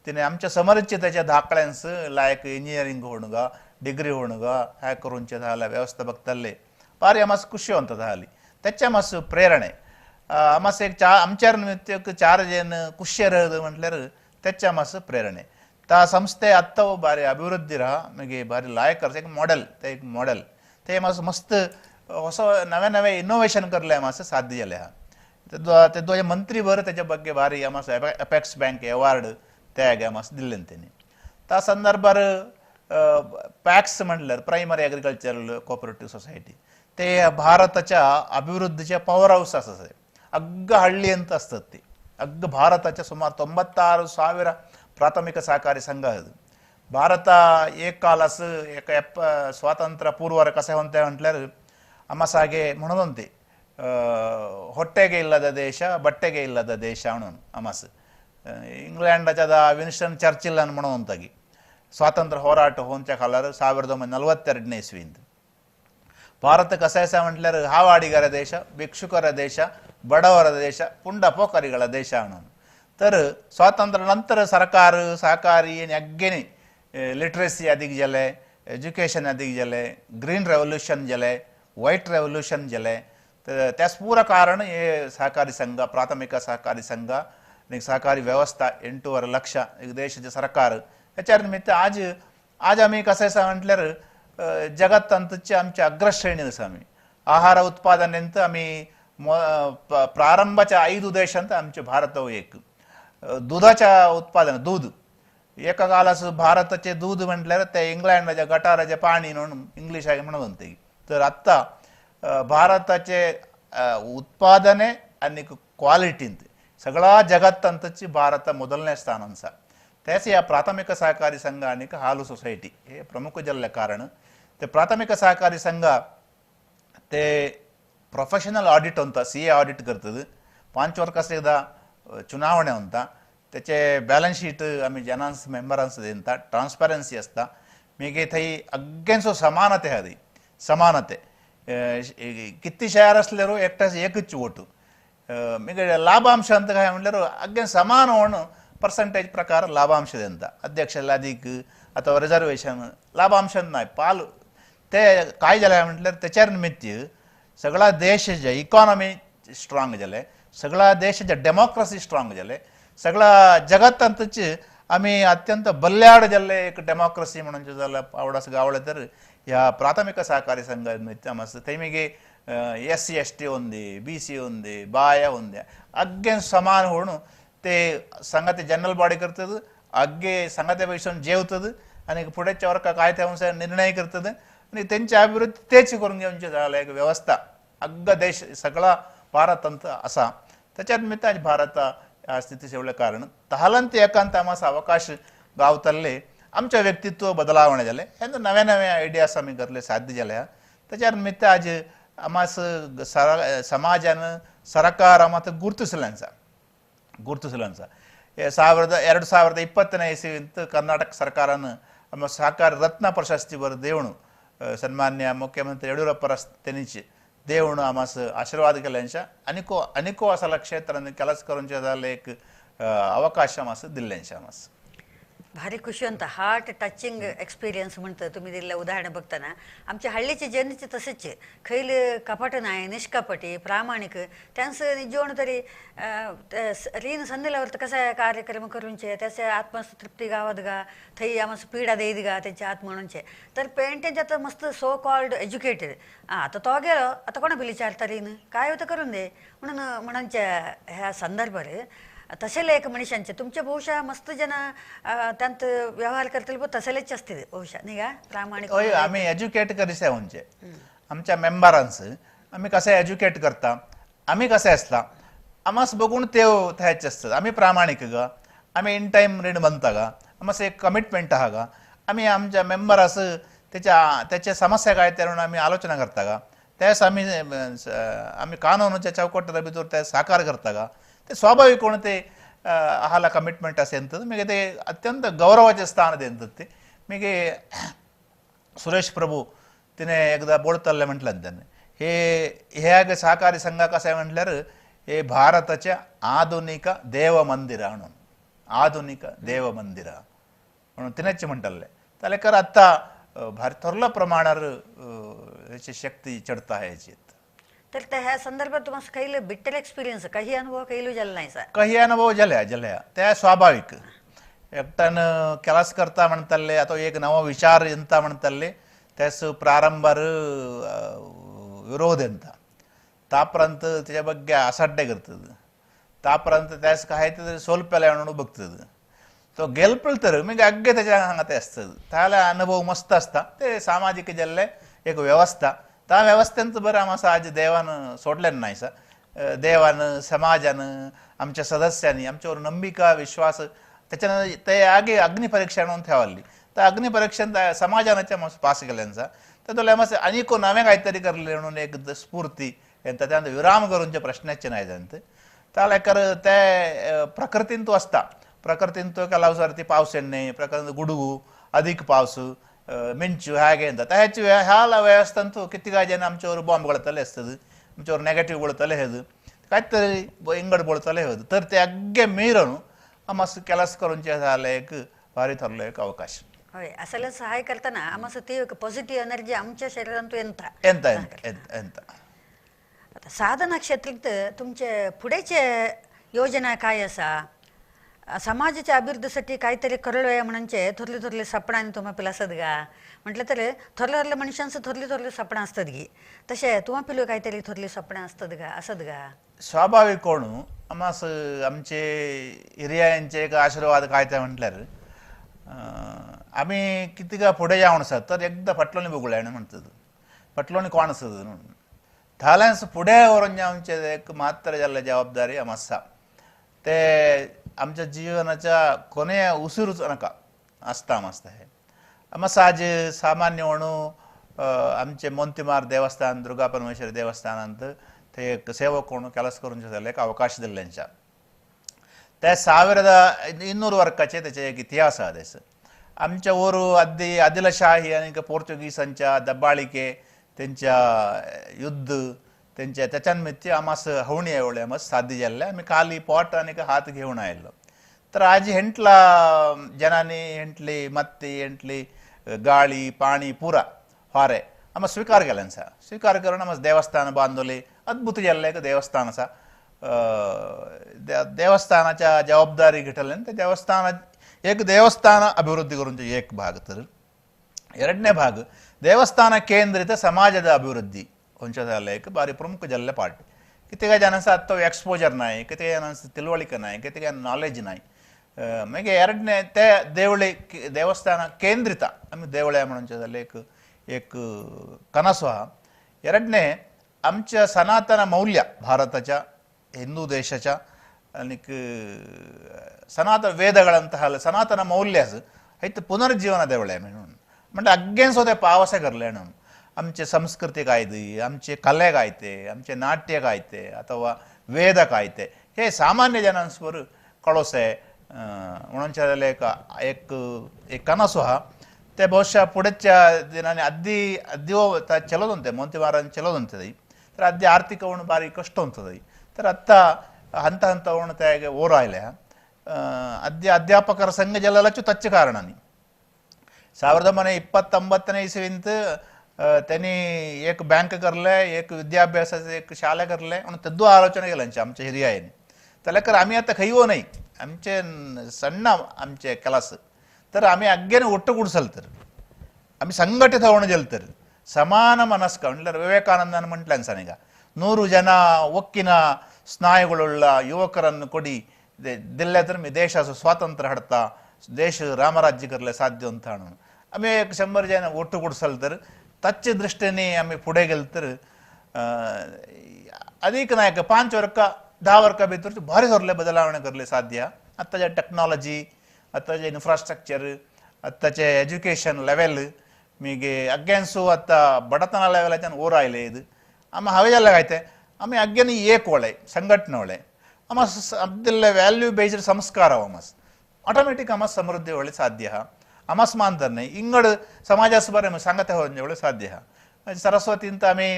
तिने आमच्या समरचे त्याच्या धाकळ्यांस लायक इंजिनियरिंग होणगा डिग्री होणगा ह्या करूनचे झाल्या व्यवस्था बघतल्ले भारी आमास खुशी होता झाली त्याच्या मास प्रेरणे आमास एक आमच्या निमित्त एक चार जण खुशी राहत म्हटल्यार त्याच्या मास प्रेरणे त्या संस्थे आत्ता भारी अभिवृद्धी राहा मागीर भारी लायक एक मॉडेल ते एक मॉडेल ते मास मस्त असो नवे नवे इनोवेशन करले आमास साध्य जालें आहा ते दोजे मंत्री बरं त्याच्या ಬಗ್ಗೆ भारी आमास अपेक्स बँक अवॉर्ड ते आमास दिल्ले तेणी त्या संदर्भार पॅक्स म्हटल्यार प्रायमरी ॲग्रिकल्चरल कोऑपरेटिव्ह सोसायटी ते भारताच्या अभिवृद्धीच्या पॉवर हाऊस आसा अग्ग हಳ್ಳಿ ಅಂತ असतात ते अग्ग भारताच्या सुमार 96,000 ಪ್ರಾಥಮಿಕ ಸಹಕಾರಿ ಸಂಘ ಅದು ಭಾರತ एक कालास एक स्वातंत्र्य पूर्वर कसे होते म्हटल्यार आमासागे म्हणून होते ಹೊಟ್ಟೆಗೆ ಇಲ್ಲದ ದೇಶ ಬಟ್ಟೆಗೆ ಇಲ್ಲದ ದೇಶ म्हणून आमास इंग्लंडाच्या विन्स्टन चर्चिल म्हणून होतागी स्वातंत्र्य ಹೋರಾಟ होऊनच्या खालार 1942 इस्वींत ಭಾರತ ಕಸೆ आसा म्हटल्यार हावाडिगರ ದೇಶ ಭಿಕ್ಷುಕರ ದೇಶ ಬಡವರ ದೇಶ ಪುಂಡ ಪೋಖರಿಗಳ ದೇಶ म्हणून तर स्वातंत्र्य नंतर सरकार सहकारी आनी अग्गेनी लिटरसी अधिक जाले एज्युकेशन अधिक जाले ग्रीन रेवोल्युशन जाले व्हायट रेवोल्युशन जाले तर त्यास पूरा कारण हे सहकारी संघ प्राथमिक सहकारी संघ आनी सहकारी व्यवस्था 8.25 लक्ष एक देशाचे सरकार ह्याच्या निमित्त आज आज आमी कशें आसा म्हटल्यार जगतांतचे आमच्या अग्रश्रेणी आसा आमी आहार उत्पादनेंत आमी प्रारंभाच्या 5 देशांत आमचे भारत एक दुधाच्या उत्पादन दूध एका कालास भारताचे दूध म्हटल्यार ते इंग्लंडाच्या गटाराचे पाणी म्हणून इंग्लिश आहे म्हणून ते तर आत्ता भारताचे उत्पादने आणि क्वालिटींत सगळा जगतांतची भारत ಮೊದಲನೇ ಸ್ಥಾನ आसा त्याच ह्या प्राथमिक सहकारी संघ आणि हालू सोसायटी हे प्रमुख जाल्ले कारण ते प्राथमिक सहकारी संघ ते प्रोफेशनल ऑडिट होता CA audit करतात 5 वर्षास एकदा चुनावणे होता त्याचे बॅलन्स शीट आमी जनांस मेंबरांस दिता ट्रान्सपरन्सी आसता मागीर थंय अग्गेंचो समानते आहा ती समानते किती शेअर असल्यार एकट्याच एकच वोट मागीर लाभांश ಅಂತ काय म्हटल्यार अग्गे समान होऊन पर्सेंटेज प्रकार लाभांश दिता अध्यक्ष अधिक अथवा रिझर्वेशन लाभांश नाही पाल ते काय जालें म्हटल्यार त्याच्या निमित्त सगळा देश जे इकॉनॉमी स्ट्रॉंग जाले सगळा देशाचे डेमोक्रेसी स्ट्रॉंग जाले सगळा जगतांतच आमी अत्यंत बल्ल्याड जाल्ले एक डेमोक्रेसी म्हणून जाल्यार आवडास गावले तर ह्या प्राथमिक सहकारी संघ निमित्त आसा थंय मागीर SC ST ఉంది BC ఉంది बाया ఉంది अग्गे समान होऊन ते संघाते जनरल बॉडी करतात अग्गे संघाते पैसून जेवतात आणि फुडेच्या वर्गा काय ते निर्णय करतात आणि त्यांची अभिवृद्धी तेच करून घेवचे जाल्यार एक व्यवस्था अग्ग देश सगळा भारतांत आसा त्याच्या निमित्त आज भारत स्थिती सेवले कारण तहालंत एकांत आमास अवकाश गावतल्ले आमचे व्यक्तित्व बदलावणे जाले हे नवे नवे आयडियास आमी करले साध्य जाले त्याच्या निमित्त आज आमास ಸಮಾಜನ ಸರ್ಕಾರ ಮತ್ತು ಗುರುತಿಸಲೆನ್ಸ ಗುರುತಿಸಲೆನ್ಸ 2020ನೇ ಇಸವಿಂತ ಕರ್ನಾಟಕ ಸರ್ಕಾರನ ನಮ್ಮ ಸಹಕಾರ ರತ್ನ ಪ್ರಶಸ್ತಿ ಬರ ದೇವಣು ಸನ್ಮಾನ್ಯ ಮುಖ್ಯಮಂತ್ರಿ ಯಡಿಯೂರಪ್ಪರ ತೆನಿಚಿ ದೇವಣು ಆಮಾಸ್ ಆಶೀರ್ವಾದ केल्यांश ಅನಿಕೋ ಅನಿಕೋ ಅಸಲ ಕ್ಷೇತ್ರ ಕೆಲಸ करूंचे एक ಅವಕಾಶ मास दिल्ल्यांश आमास. भारी खुशी ಅಂತ हार्ट टचिंग एक्सपिरियन्स म्हणतं तुम्ही दिलेलं उदाहरण बघताना. आमच्या हल्लीचे जनचे तसेच खैल कपट नाही, निष्कपटी प्रामाणिक त्यांचं निजोण तरी रीन संदेलावर कसा कार्यक्रम करूनचे त्याचे आत्मतृप्ती गावात गा थंय आमचं पीडा देत गा त्यांच्या आत म्हणूनचे तर पेंटेंच्या आता मस्त सो कॉल्ड एज्युकेटेड आता तो गेलो आता कोणा बिल विचारता रीन काय होतं करून दे म्हणून म्हणूनच्या ह्या संदर्भात तसेले एक मनुष्यांचे तुमचे ಬಹುಶಃ मस्त जन त्यांत व्यवहार करतील पण तसेलेच असतील ಬಹುशः नाही का प्रामाणिक. हय, आम्ही एज्युकेट करीसे म्हणजे आमच्या मेंबरांस आम्ही कसे एज्युकेट करता, आम्ही कसे असता आमास बघून ते थंयच असतात. आम्ही प्रामाणिक गा, आम्ही इन टायम रीण बांधता गा, आमास एक कमिटमेंट आहा गा, आम्ही आमच्या मेंबरास त्याच्या त्याच्या समस्या काय ते म्हणून आम्ही आलोचना करता गा, त्यास आम्ही आम्ही कानूनाच्या चौकटीच्या भितर ते साकार करता गा, ते स्वाभाविक कोण ते आहाला कमिटमेंट असेल तर मागीर ते अत्यंत गौरवाचे स्थान दितात ते. मागीर सुरेश प्रभू तिने एकदा बोलतल्ले म्हटलं त्याने हे ह्या सहकारी संघ कशें म्हटल्यार हे भारताचे आधुनिक देवमंदिर म्हणून, आधुनिक देवमंदिर म्हणून तिनेच म्हणटल्ले. जाल्यार आतां भारी थोरल्या प्रमाणार हेची शक्ती चढता हेची. तर त्या ह्या संदर्भात तुम्हाला काही बिटर एक्सपिरियन्स काही अनुभव काही झाला नाही सर? काही अनुभव झाल्या झाल्या त्या स्वाभाविक एकट्यान ಕೆಲಸ करता म्हणतल्ले ಅಥವಾ एक नवो विचार ಎಂತ म्हणतल्ले त्यास प्रारंभार विरोध ಎಂತ तापर्यंत त्याच्या ಬಗ್ಗೆ ಅಸಡ್ಡೆ करतद तापर्यंत त्यास काय तरी सोलपेला म्हणून बघतद तो गेलपल मागीर अग्गे त्याच्या हांगा ते असतद त्याला अनुभव मस्त असता. ते सामाजिक जाल्ले एक व्यवस्था त्या व्यवस्थेंत बरं आमकां आज देवान सोडलें नाही सा, देवान समाजान आमच्या सदस्यांनी आमच्यावर नंबिका विश्वास त्याच्यानं ते आगे अग्निपरीक्षा म्हणून ठेवली त्या अग्निपरीक्षेन समाजान पास केल्यांचा तातूंतल्यान मातशें आनीक नवें कांय तरी करलें म्हणून एक स्फूर्ती येता त्यानंतर विराम करूनचे प्रश्नाचे नाही जाणते त्या ते प्रकृतीन तो असता प्रकृतीन तो ಕೆಲವು ती पावस ಎಣ್ಣೆ ಪ್ರಕೃತಿ ಗುಡುಗು ಅಧಿಕ पावस ಮಿಂಚು ಹಾಗೆ ಅಂತ ಹೆಚ್ಚು ह्या व्यवस्थांतू किती काय जण आमच्यावर बॉम्ब गळतले असतात आमच्यावर नेगेटिव्ह गळतले हेज काहीतरी इंगड बोळतले हेज तर ते अग्गे मीरून आमास ಕೆಲಸ करूनचे जालें एक भारी थरलो एक अवकाश. हय असले सहाय करताना आमास ती एक पॉझिटिव्ह एनर्जी आमच्या शरीरांतू येता येता येता येता. आता साधना क्षेत्रांत तुमचे फुडेचे योजना काय आसा? समाजाच्या अभिवृद्धीसाठी काहीतरी करलोय म्हणूनचे थोरले थोरले सपनांनी तुम्हा पिला असत गा म्हटलं तर थोरले थोरले मनुष्यांचं थोरले थोरले सपना असतात गी तशे तुम्हा पिलो काहीतरी थोरले सपना असतात गा असत गा? स्वाभाविक कोण आमास आमचे हिरियांचे एक आशीर्वाद काय ते म्हटल्यार आमी कितें काय फुडें जावन आसा तर एकदां फाटलोनी बघुया म्हणतात फाटलोनी कोण आसत म्हणून धाल्यास फुडें व्हरून जावचे एक मात्र जाल्ले जबाबदारी आम आसा ते आमच्या जीवनाच्या कोणे उसूरच नाका आसता आमस्ता हे आमस आज सामान्य म्हणून आमचे मोंतिमार देवस्थान दुर्गा परमेश्वरी देवस्थानांत ते एक सेवक म्हणून ಕೆಲಸ करून जाल्ले एक अवकाश दिल्ल्यांच्या त्या 1200 वर्काचे त्याचे एक इतिहास आहा त्याचो. आमच्या वर आदी आदिलशाही आनी पोर्तुगीसांच्या दबाळिके त्यांच्या युद्ध त्यांच्या त्याच्या निमित्त आमास हवणी एवढे आमास साध्य जाल्ले आमी खाली पोट आनी हात घेवन आयिल्लो. तर आज हेंटला जनांनी हेंटली मत्ती हेंटली गाळी पाणी पुरा फारे आमा स्वीकार केल्यान स्वीकार करून आमास देवस्थान बांदवले अद्भुत जाल्लें एक देवस्थान आसा. देवस्थानाच्या जबाबदारी घेतल्यान त्या देवस्थान एक देवस्थान अभिवृद्धी करूनचे एक भाग तर ಎರಡನೇ ಭಾಗ ದೇವಸ್ಥಾನ ಕೇಂದ್ರಿತ ಸಮಾಜದ ಅಭಿವೃದ್ಧಿ ಒಂಚ एक भारी प्रमुख जाल्ले पार्ट. कितें काय जाणांचो आत्तां एक्सपोजर नाय, कितें जाणांचो तिळवळिका नाय, कितें काय नॉलेज नाय. मागीर ಎರಡನೇ ते देवळे देवस्थान केंद्रित आमी देवळे म्हणून जाल्ले एक एक कनसो आहा. ಎರಡನೇ आमच्या सनातन मौल्य भारताच्या हिंदू देशाच्या आनीक सनातन वेदಗಳಂತಹ सनातन मौल्य आसा हेत पुनर्जीवन देवळे म्हणून म्हणजे अग्गेन सुद्दां पावसे करले म्हणून आमचे संस्कृती कायदे, आमचे कले कायते, आमचे नाट्य कायते ಅಥವಾ ವೇದ ಕಾಯ್ತೆ हे सामान्य जनांसवर कळोसे म्हणून एक एक एक कनसु हा ते ಬಹುಶಃ ಪುಡಚ್ಚ ದಿನಾನಿ ಅದ್ದಿ ಅದ್ದಿಯೋ ಚೆಲೋದಂತೆ ಮೊಂತಿವಾರನ್ ಚೆಲೋದಂತದೆ तर ಅದ್ದಿ ಆರ್ಥಿಕವನ್ನು ಭಾರಿ ಕಷ್ಟ ಉಂಟದೆ तर ಅತ್ತ ಹಂತ ಹಂತವನ್ನು ತೆಗೆ ಓರಾಯ್ಲೆ ಅದ್ಯ ಅಧ್ಯಾಪಕರ ಸಂಘ ಜಲಲಚ್ಚು ತಚ್ಚ ಕಾರಣನಿ 1929 ಇಸವಿಂತ त्यांनी एक बँक करले, एक विद्याभ्यासाचे एक शाळा करले म्हणून तद्दू आलोचना केल्यांचे आमच्या हिरियायेन त्याला आम्ही आता खैवो नाही आमचे सಣ್ಣ आमचे कलास तर आम्ही अग्गेने ಒಟ್ಟುಗೂಡಿಸಲ್ तर आम्ही संघटित होणं जेल तर ಸಮಾನ ಮನಸ್ಕ म्हटल्यार ವಿವೇಕಾನಂದನ म्हटल्यान 100 ಜನ ಒಕ್ಕಿನ ಸ್ನಾಯುಗಳುಳ್ಳ ಯುವಕರನ್ನು ಕೊಡಿ ದಿಲ್ಲೆ तर मी ದೇಶ ಸ್ವಾತಂತ್ರ್ಯ ಹಡ್ತಾ ದೇಶ ರಾಮರಾಜ್ಯ करले साध्य ಅಂತ आम्ही एक 100 ಜನ ಒಟ್ಟುಗೂಡಿಸಲ್ तर तच्च दृष्टीने आम्ही पुढे गेल तर अधिक नाही 5 वर्ष 10 वर्ष भितर भारी थोरले बदलावणे करले साध्य. आत्ताचे टेक्नॉलॉजी, आत्ताचे इन्फ्रास्ट्रक्चर, आत्ताचे एज्युकेशन लेवल मीगे अग्गेन्सू आत्ता बडतನ लेवलाच्यान ओर आयले ಇದು आम्ही हवे जाल्ले काय ते आम्ही अग्गेन एक वळे संघटना वळे आमा अब्दिल्ले व्हॅल्यू बेस्ड संस्कार आमास ऑटोमॅटिक आमास समृद्धी वळे साध्य हा आमास मानतर नाही इंगड समाजास बरें सांगत एवढं साध्य हा. सरस्वतींत आम्ही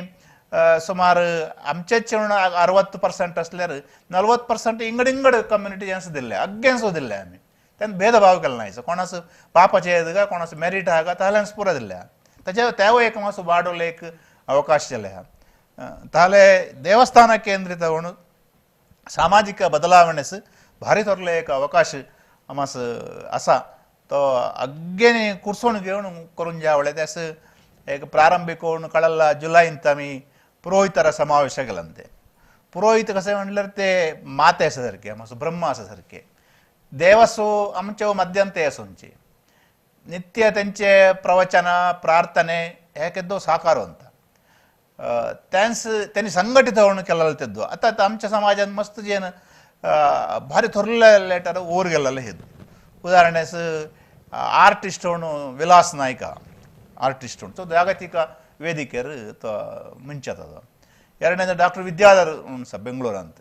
सुमार आमचेच 60% असल्यार 40% इंगड इंगड कम्युनिटी जेन्स दिल्ले अग्गेन्स दिल्ले आम्ही त्यांना भेदभाव केला नाही कोणाचं पापाचे येत का कोणाचं मेरीट आहा का ताहल्यान पुरा दिल्ले आहा ताच्या त्याव एक मातसो वाडोवले एक अवकाश जाले आहा. ताहले देवस्थान केंद्रित म्हणून सामाजिक बदलावणेस भारी थोरले एक अवकाश आमास आसा तो अग्गेने कुर्सोण घेऊन करून जावळे त्यास एक प्रारंभिक कळಲ್ಲ जुलैंत आमी पुरोहिತರ समावेश केलंते. पुरोहित कसे म्हटल्यार ते माते आसा सारखे मातसो ब्रह्म आसा सारखे देवसो आमचे मध्यंते आसूनचे नित्य तेंचे प्रवचन प्रार्थने हे केद्दो साकार ಅಂತ त्यांस त्यांनी संघटित होऊन केलेलं तेद्दो. आता आमच्या समाजात मस्त जेन भारी थोरले लेटर ओर गेलेले हेदू. उदाहरणेस आर्टिस्ट म्हणून विलास नायक आर्टिस्ट म्हणून तो जागतिक ವೇದಿಕೆಯರು तो ಮುಂಚೆತದ. ಎರಡನೇದು ಡಾಕ್ಟರ್ ವಿದ್ಯಾಧರ್ ಸ ಬೆಂಗಳೂರು ಅಂತ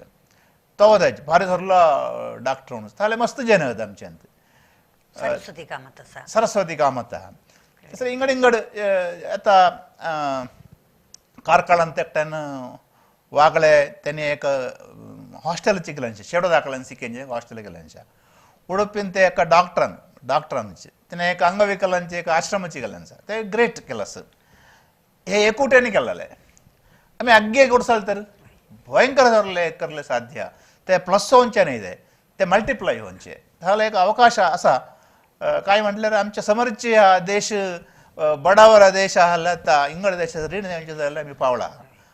ತೋದಾಯ್ತು ಭಾರಿ ಥೊರ್ಲ ಡಾಕ್ಟರ್ म्हणून ताले मस्त जन आहेत आमचे अंत सरस्वती कामत आसा सरस्वती कामत सर इंगड इंगड आता कार्कळ ಅಂತ एकट्यान वागळे त्यांनी एक हॉस्टेल चिकल्यांचे शेडो दाखल्यान सिकेंचे हॉस्टेल केल्यांच्या उडुपीन ते एका डॉक्टरान डॉक्टरांचे तिने एक अंगविकलांचे एक आश्रमाची केल्यांचा ते ग्रेट केलं सर हे एकूट्याने केलेलं आहे आम्ही अग्गे गुडसाल तर भयंकर धरले करले साध्य ते प्लस होवचे नाही ते ते मल्टिप्लाय होवचे ताहले एक अवकाश असा काय म्हटल्यार आमच्या समोरचे हा देश बडावर देश आहा ता इंगड देशाचं ऋण द्यायचे जाल्यार आमी पावला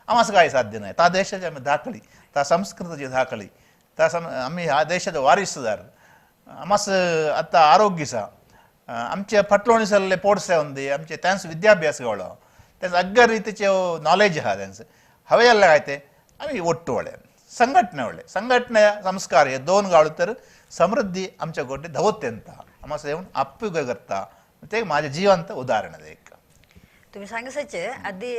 आमास काय साध्य नाही. त्या देशाची आमी धाकली त्या संस्कृतीची धाकली त्या आमी ह्या देशाचे वारीसदार आमास आतां आरोग्य आसा आमचे फाटलोणी सरले पोटसे होंदी आमचे त्यांचो विद्याभ्यास गावलो त्यांचं अग्ग रितीचे नॉलेज आहा त्यांचं हवे जाल्यार काय ते आमी ಒಟ್ಟು ಒಳ್ಳೆ ಸಂಘಟನೆ ಒಳ್ಳೆ ಸಂಘಟನೆ ಸಂಸ್ಕಾರ हे दोन गावले तर समृद्धी आमच्या गोटे धवते ಅಂತ आमास येऊन अप्पुग करता ते माझे जिवंत उदाहरण एक. तुम्ही सांगसाचे आधी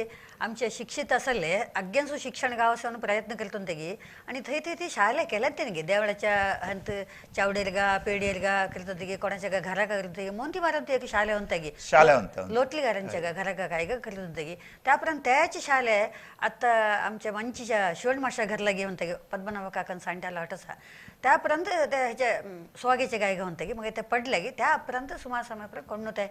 आमचे शिक्षित असले अग्यांसू शिक्षण गावस म्हणून प्रयत्न करतो तेगी आणि थंय थंय ती शाळा केल्यात तेणगे देवळाच्या हंत चावडेरगा पेडेरगा करतो तेगी कोणाच्या का घरा करतो तेगी मोंती मारून एक शाळे होंतागी शाळे होंत लोटलीगारांच्या का घरा काय करतो तेगी त्यापर्यंत त्याची शाळे आता आमच्या मंचीच्या शिवणमाशा घरला घेऊन तेगी पद्मनाभ काकान सांड्याला हटसा त्यापर्यंत त्या ह्याच्या स्वागेचे गाय घेऊन तेगी मग ते पडले की त्यापर्यंत सुमार समयापर्यंत कोण ते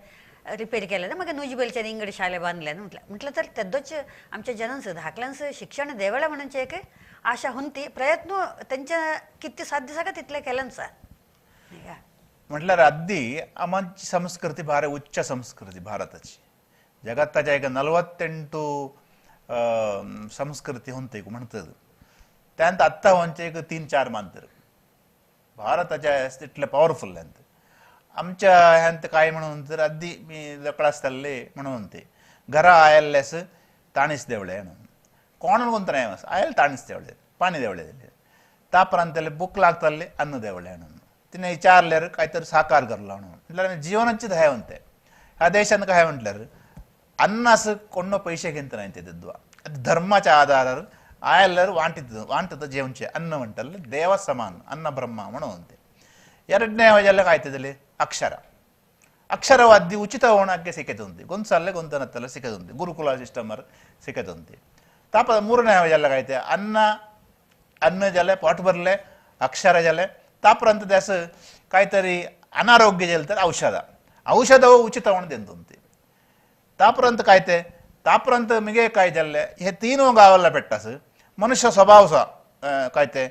रिपेर केलं मग नुजबेलच्या इंगड शाळे बांधल्या म्हटलं म्हटलं तर तेद्दोच आमच्या जनांचं धाकल्यांचं शिक्षण देवळा म्हणून एक आशा होती प्रयत्न त्यांच्या किती साध्य सगळं तिथल्या केल्यांचा म्हटल्यार अद्दी आमची संस्कृती भारी उच्च संस्कृती भारताची जगत्ताच्या एक 48 संस्कृती होते म्हणतात त्यांत आत्ता म्हणजे एक 3-4 मानतर भारताच्या तितले पॉवरफुल अंत आमच्या ह्यांत काय म्हणून तर अद्दी मी लकडासतल्ले म्हणून ते घरा आयल्लेस ताणीस देवळे म्हणून कोण कोणतं नाही आयल ताणीस देवळे पाणी देवळे दिले तापरांतले बुक लागतल्ले अन्न देवळे म्हणून तिने विचारल्यार काहीतरी साकार करला म्हणून म्हटल्यार जीवनाची धाय म्हणते ह्या देशान काय म्हटल्यार अन्नास कोण पैसे घेत नाही ते धर्माच्या आधारावर आयलर वांटत जेवणचे अन्न म्हणटले देव समान अन्न ब्रह्म म्हणून ते. ಎರಡನೇ ವಜಲ್ಲ ಕಾಯ್ತದಲ್ಲಿ ಅಕ್ಷರ ಅಕ್ಷರವಾದ್ಯ ಉಚಿತ ಹೋಣಕ್ಕೆ ಸಿಕ್ಕತುಂತಿ ಗೊಂದಸಲ್ಲೇ ಗೊಂದನತ್ತಲ್ಲ ಸಿಕ್ಕತುಂತಿ ಗುರುಕುಲ ಸಿಸ್ಟಮರ್ ಸಿಕ್ಕತುಂತಿ. ತಾಪ ಮೂರನೇ ವಜಲ್ಲ ಕಾಯ್ತೆ ಅನ್ನ ಅನ್ನ ಜಲೆ ಪಾಟ್ ಬರಲೆ ಅಕ್ಷರ ಜಲೆ ತಾಪರಂತ ದೇಶ ಕಾಯ್ತರಿ ಅನಾರೋಗ್ಯ ಜಲ್ತಾರೆ ಔಷಧ ಔಷಧವು ಉಚಿತ ಹೋಣದಿಂತುಂತಿ. ತಾಪರಂತ ಕಾಯ್ತೆ ತಾಪರಂತ ಮಿಗೆ ಕಾಯಿ ಜಲ್ಲೆ ಹೇ ತೀನೂ ಗಾವಲ್ಲ ಪೆಟ್ಟಸ್ ಮನುಷ್ಯ ಸ್ವಭಾವ ಸಹ ಕಾಯ್ತೆ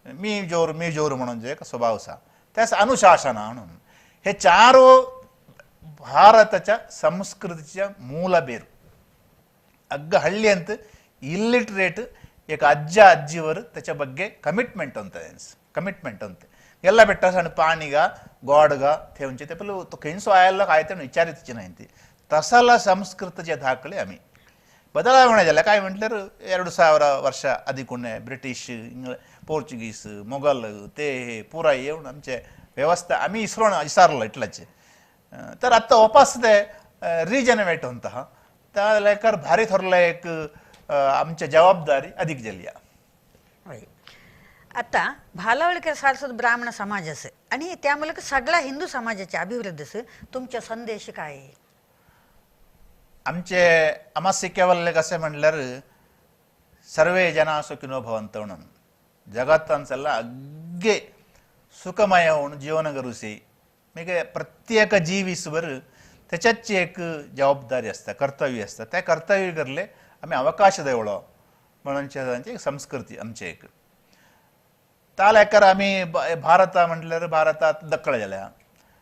ಮೀ ಜೋರು ಮೀ ಜೋರು म्हणून जे स्वभाव सह त्यास अनुशासन म्हणून हे चारो ಭಾರತच्या ಸಂಸ್ಕೃತಿಯ ಮೂಲ ಬೇರು. ಅಗ್ಗ ಹಳ್ಳಿ ಅಂತ ಇಲ್ಲಿಟ್ರೇಟ್ ಏಕ ಅಜ್ಜ ಅಜ್ಜಿಯವರು त्याच्या ಬಗ್ಗೆ ಕಮಿಟ್ಮೆಂಟ್ ಅಂತ ಕಮಿಟ್ಮೆಂಟ್ ಅಂತ ಎಲ್ಲ ಬೆಟ್ಟ ಸಣ್ಣ ಪಾಣಿಗ ಗೋಡ್ಗ थेवचे ते पहिले तो खंयचो आयलो काय ते विचारितचे नाही ती तसला संस्कृतचे दाखले आम्ही बदलावणे जाले काय म्हटल्यार 2000 वर्ष अधिकुणे ब्रिटीश पोर्चुगीस मोगल ते पुराय येवन आमचे व्यवस्था आम्ही इसरोण विसरलो इतल्याचे. तर आत्ता वापस ते रिजनरेट होता त्या लेकर भारी थोरले एक आमची जबाबदारी अधिक जाली. आता भालावळकर सारस्वत ब्राह्मण समाजाचं आणि त्या ಮೂಲಕ सगळ्या हिंदू समाजाच्या अभिवृद्धीचं तुमचा संदेश काय आहे? आमचे अमासिकेवल्ले कसे म्हणल्यार सर्वे जना सुखिनो भवंत म्हणून जगातांचला अग्गे सुखमय होऊन जीवन करूसी म्हणजे प्रत्येक जीवीसवर त्याच्याच एक जबाबदारी असता कर्तव्य असता त्या कर्तव्य करले आम्ही अवकाश देवळो म्हणून एक संस्कृती आमचे एक. तालेकर आम्ही भारत म्हटल्यार भारतात दक्कळ जाल्या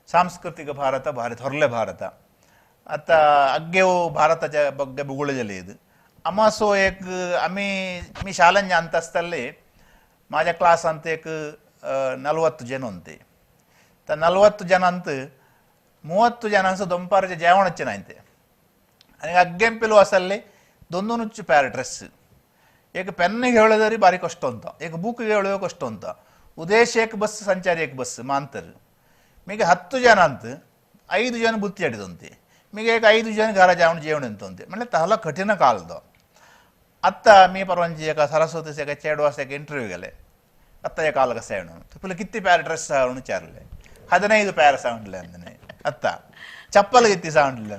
सांस्कृतिक भारत भारी थोरले भारत आता अग्गेव भारताच्या बग्गे बुगळे जाले. आमासो एक आम्ही मी शाळेन जाणता आसताले माझ्या क्लासांत एक 40 जण होते. त्या 40 जणांत 30 जणांचं दंपारचे जेवणचे नाही ते आणि अग्गेम पेलो आसले दोन दोनच पॅर ड्रेस एक पेन घेवळे भारी कष्ट ಅಂತ एक बुक घेवळे कष्ट ಅಂತ उदेश एक बस संचारी एक बस मानतर मीगे 10 जन अंत 5 जन बुत्ती अडिदंते मीगे एक 5 जन घरा जावन जेवण अंतंते म्हणजे तहला कठीण कालदो. आत्ता मी परवानजी एका सरस्वतीचे एका चेडवास एक इंटरव्यू गेले आत्ता एक काल कसे म्हणून तुला किती पॅर ड्रेस म्हणून विचारले 15 पॅर सांगले अंदने आत्ता चप्पल किती सांगले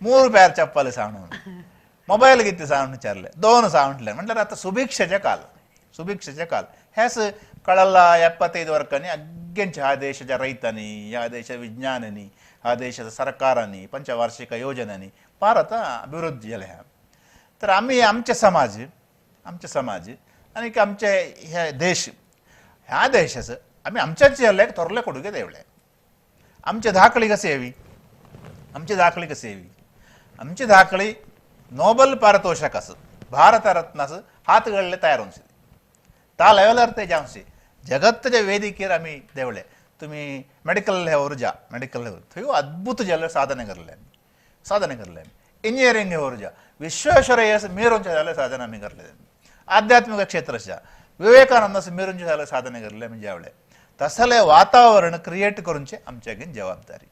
3 पॅर चप्पल सांगून मोबाईल किती सांगून विचारले 2 सांगले. म्हटल्यार आता सुभिक्षेचे काल सुभिक्षेचे काल हेच कळला 75 वर्षांनी अग्गेंचे ह्या देशाच्या रैतांनी ह्या देशाच्या विज्ञानांनी ह्या देशाच्या सरकारांनी पंचवार्षिक योजनांनी फार आता अभिवृद्धी जाल्या. तर आम्ही आमचे समाज आनी आमचे हे देश ह्या देशाचं आम्ही आमच्याच जाले थोरले कोडुगे देवले. आमची धाकळी कशी यावी आमची धाकळी कशी यावी आमची धाकळी नोबेल पारितोषिक असं भारतरत्न हातगडले तयार होऊन त्या लेवलार ते जावचे जगत्तच्या वेदिकेर आम्ही देवले. तुम्ही मेडिकल हेवर जा मेडिकल हेवर थंय अद्भुत जाले साधने करले साधने करले. इंजिनियरिंग हेवर जा विश्वेश्वरय्य मेरूंचे जाले साधने आम्ही करले. आध्यात्मिक क्षेत्राच्या विवेकानंद मेरूंचे जाले साधने करले आम्ही जेवले. तसले वातावरण क्रिएट करूनचे आमच्या जबाबदारी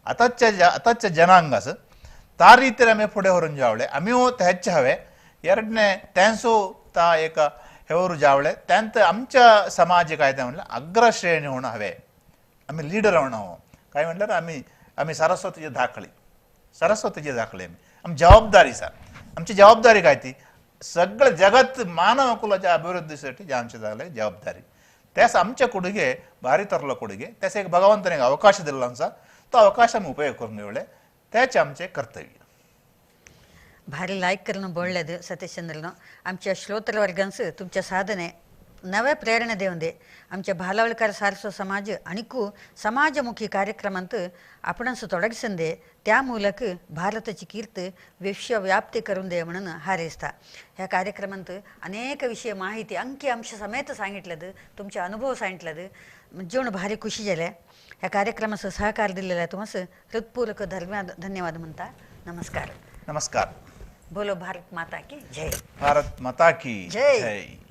आताच्या जनांगास त्या रीतीर आमी फुडें व्हरून जावले आमी तेच हवे. ಎರಡನೇ त्यांसो ता एक हेवर जावले त्यांत आमच्या समाज काय ते म्हणल्यार अग्रश्रेणी होणं हवे आमी लिडर होणं हो काय म्हणल्यार आमी आमी सरस्वतीची धाकळी सरस्वतीची धाकळी आमी आमची जबाबदारी आसा. आमची जबाबदारी काय ती सगळं जगत मानव कुलाच्या अभिवृद्धीसाठी जे आमचे जाले जबाबदारी त्यास आमच्या ಕೊಡುಗೆ भारी तरलो ಕೊಡುಗೆ त्यास एक भगवंताने एक अवकाश दिल्लो आसा तो अवकाश आमी उपयोग करून घेवले त्याचे आमचे कर्तव्य. भारी लायक करून बोलले सतीश चंद्रनो. आमच्या श्रोतृवर्गांचं तुमच्या साधने नव्या प्रेरणा देऊन दे. आमच्या भालावळकर सारस्वत समाज आणिकू समाजमुखी कार्यक्रमांत आपणास ತೊಡಗಿಸಂದೆ त्या ಮೂಲಕ भारताची कीर्त विश्वव्याप्ती करून दे म्हणून हारयता. ह्या कार्यक्रमांत अनेक विषय माहिती अंकी अंश समेत सांगितलं तुमचे अनुभव सांगितलं जेवण भारी खुशी जाले. ह्या कार्यक्रमाचं सहकार दिलेला तुम्हाला हृदपूर्वक धन्यवाद म्हणता. नमस्कार. नमस्कार. बोलो भारत माता की जय. भारत माता की जय.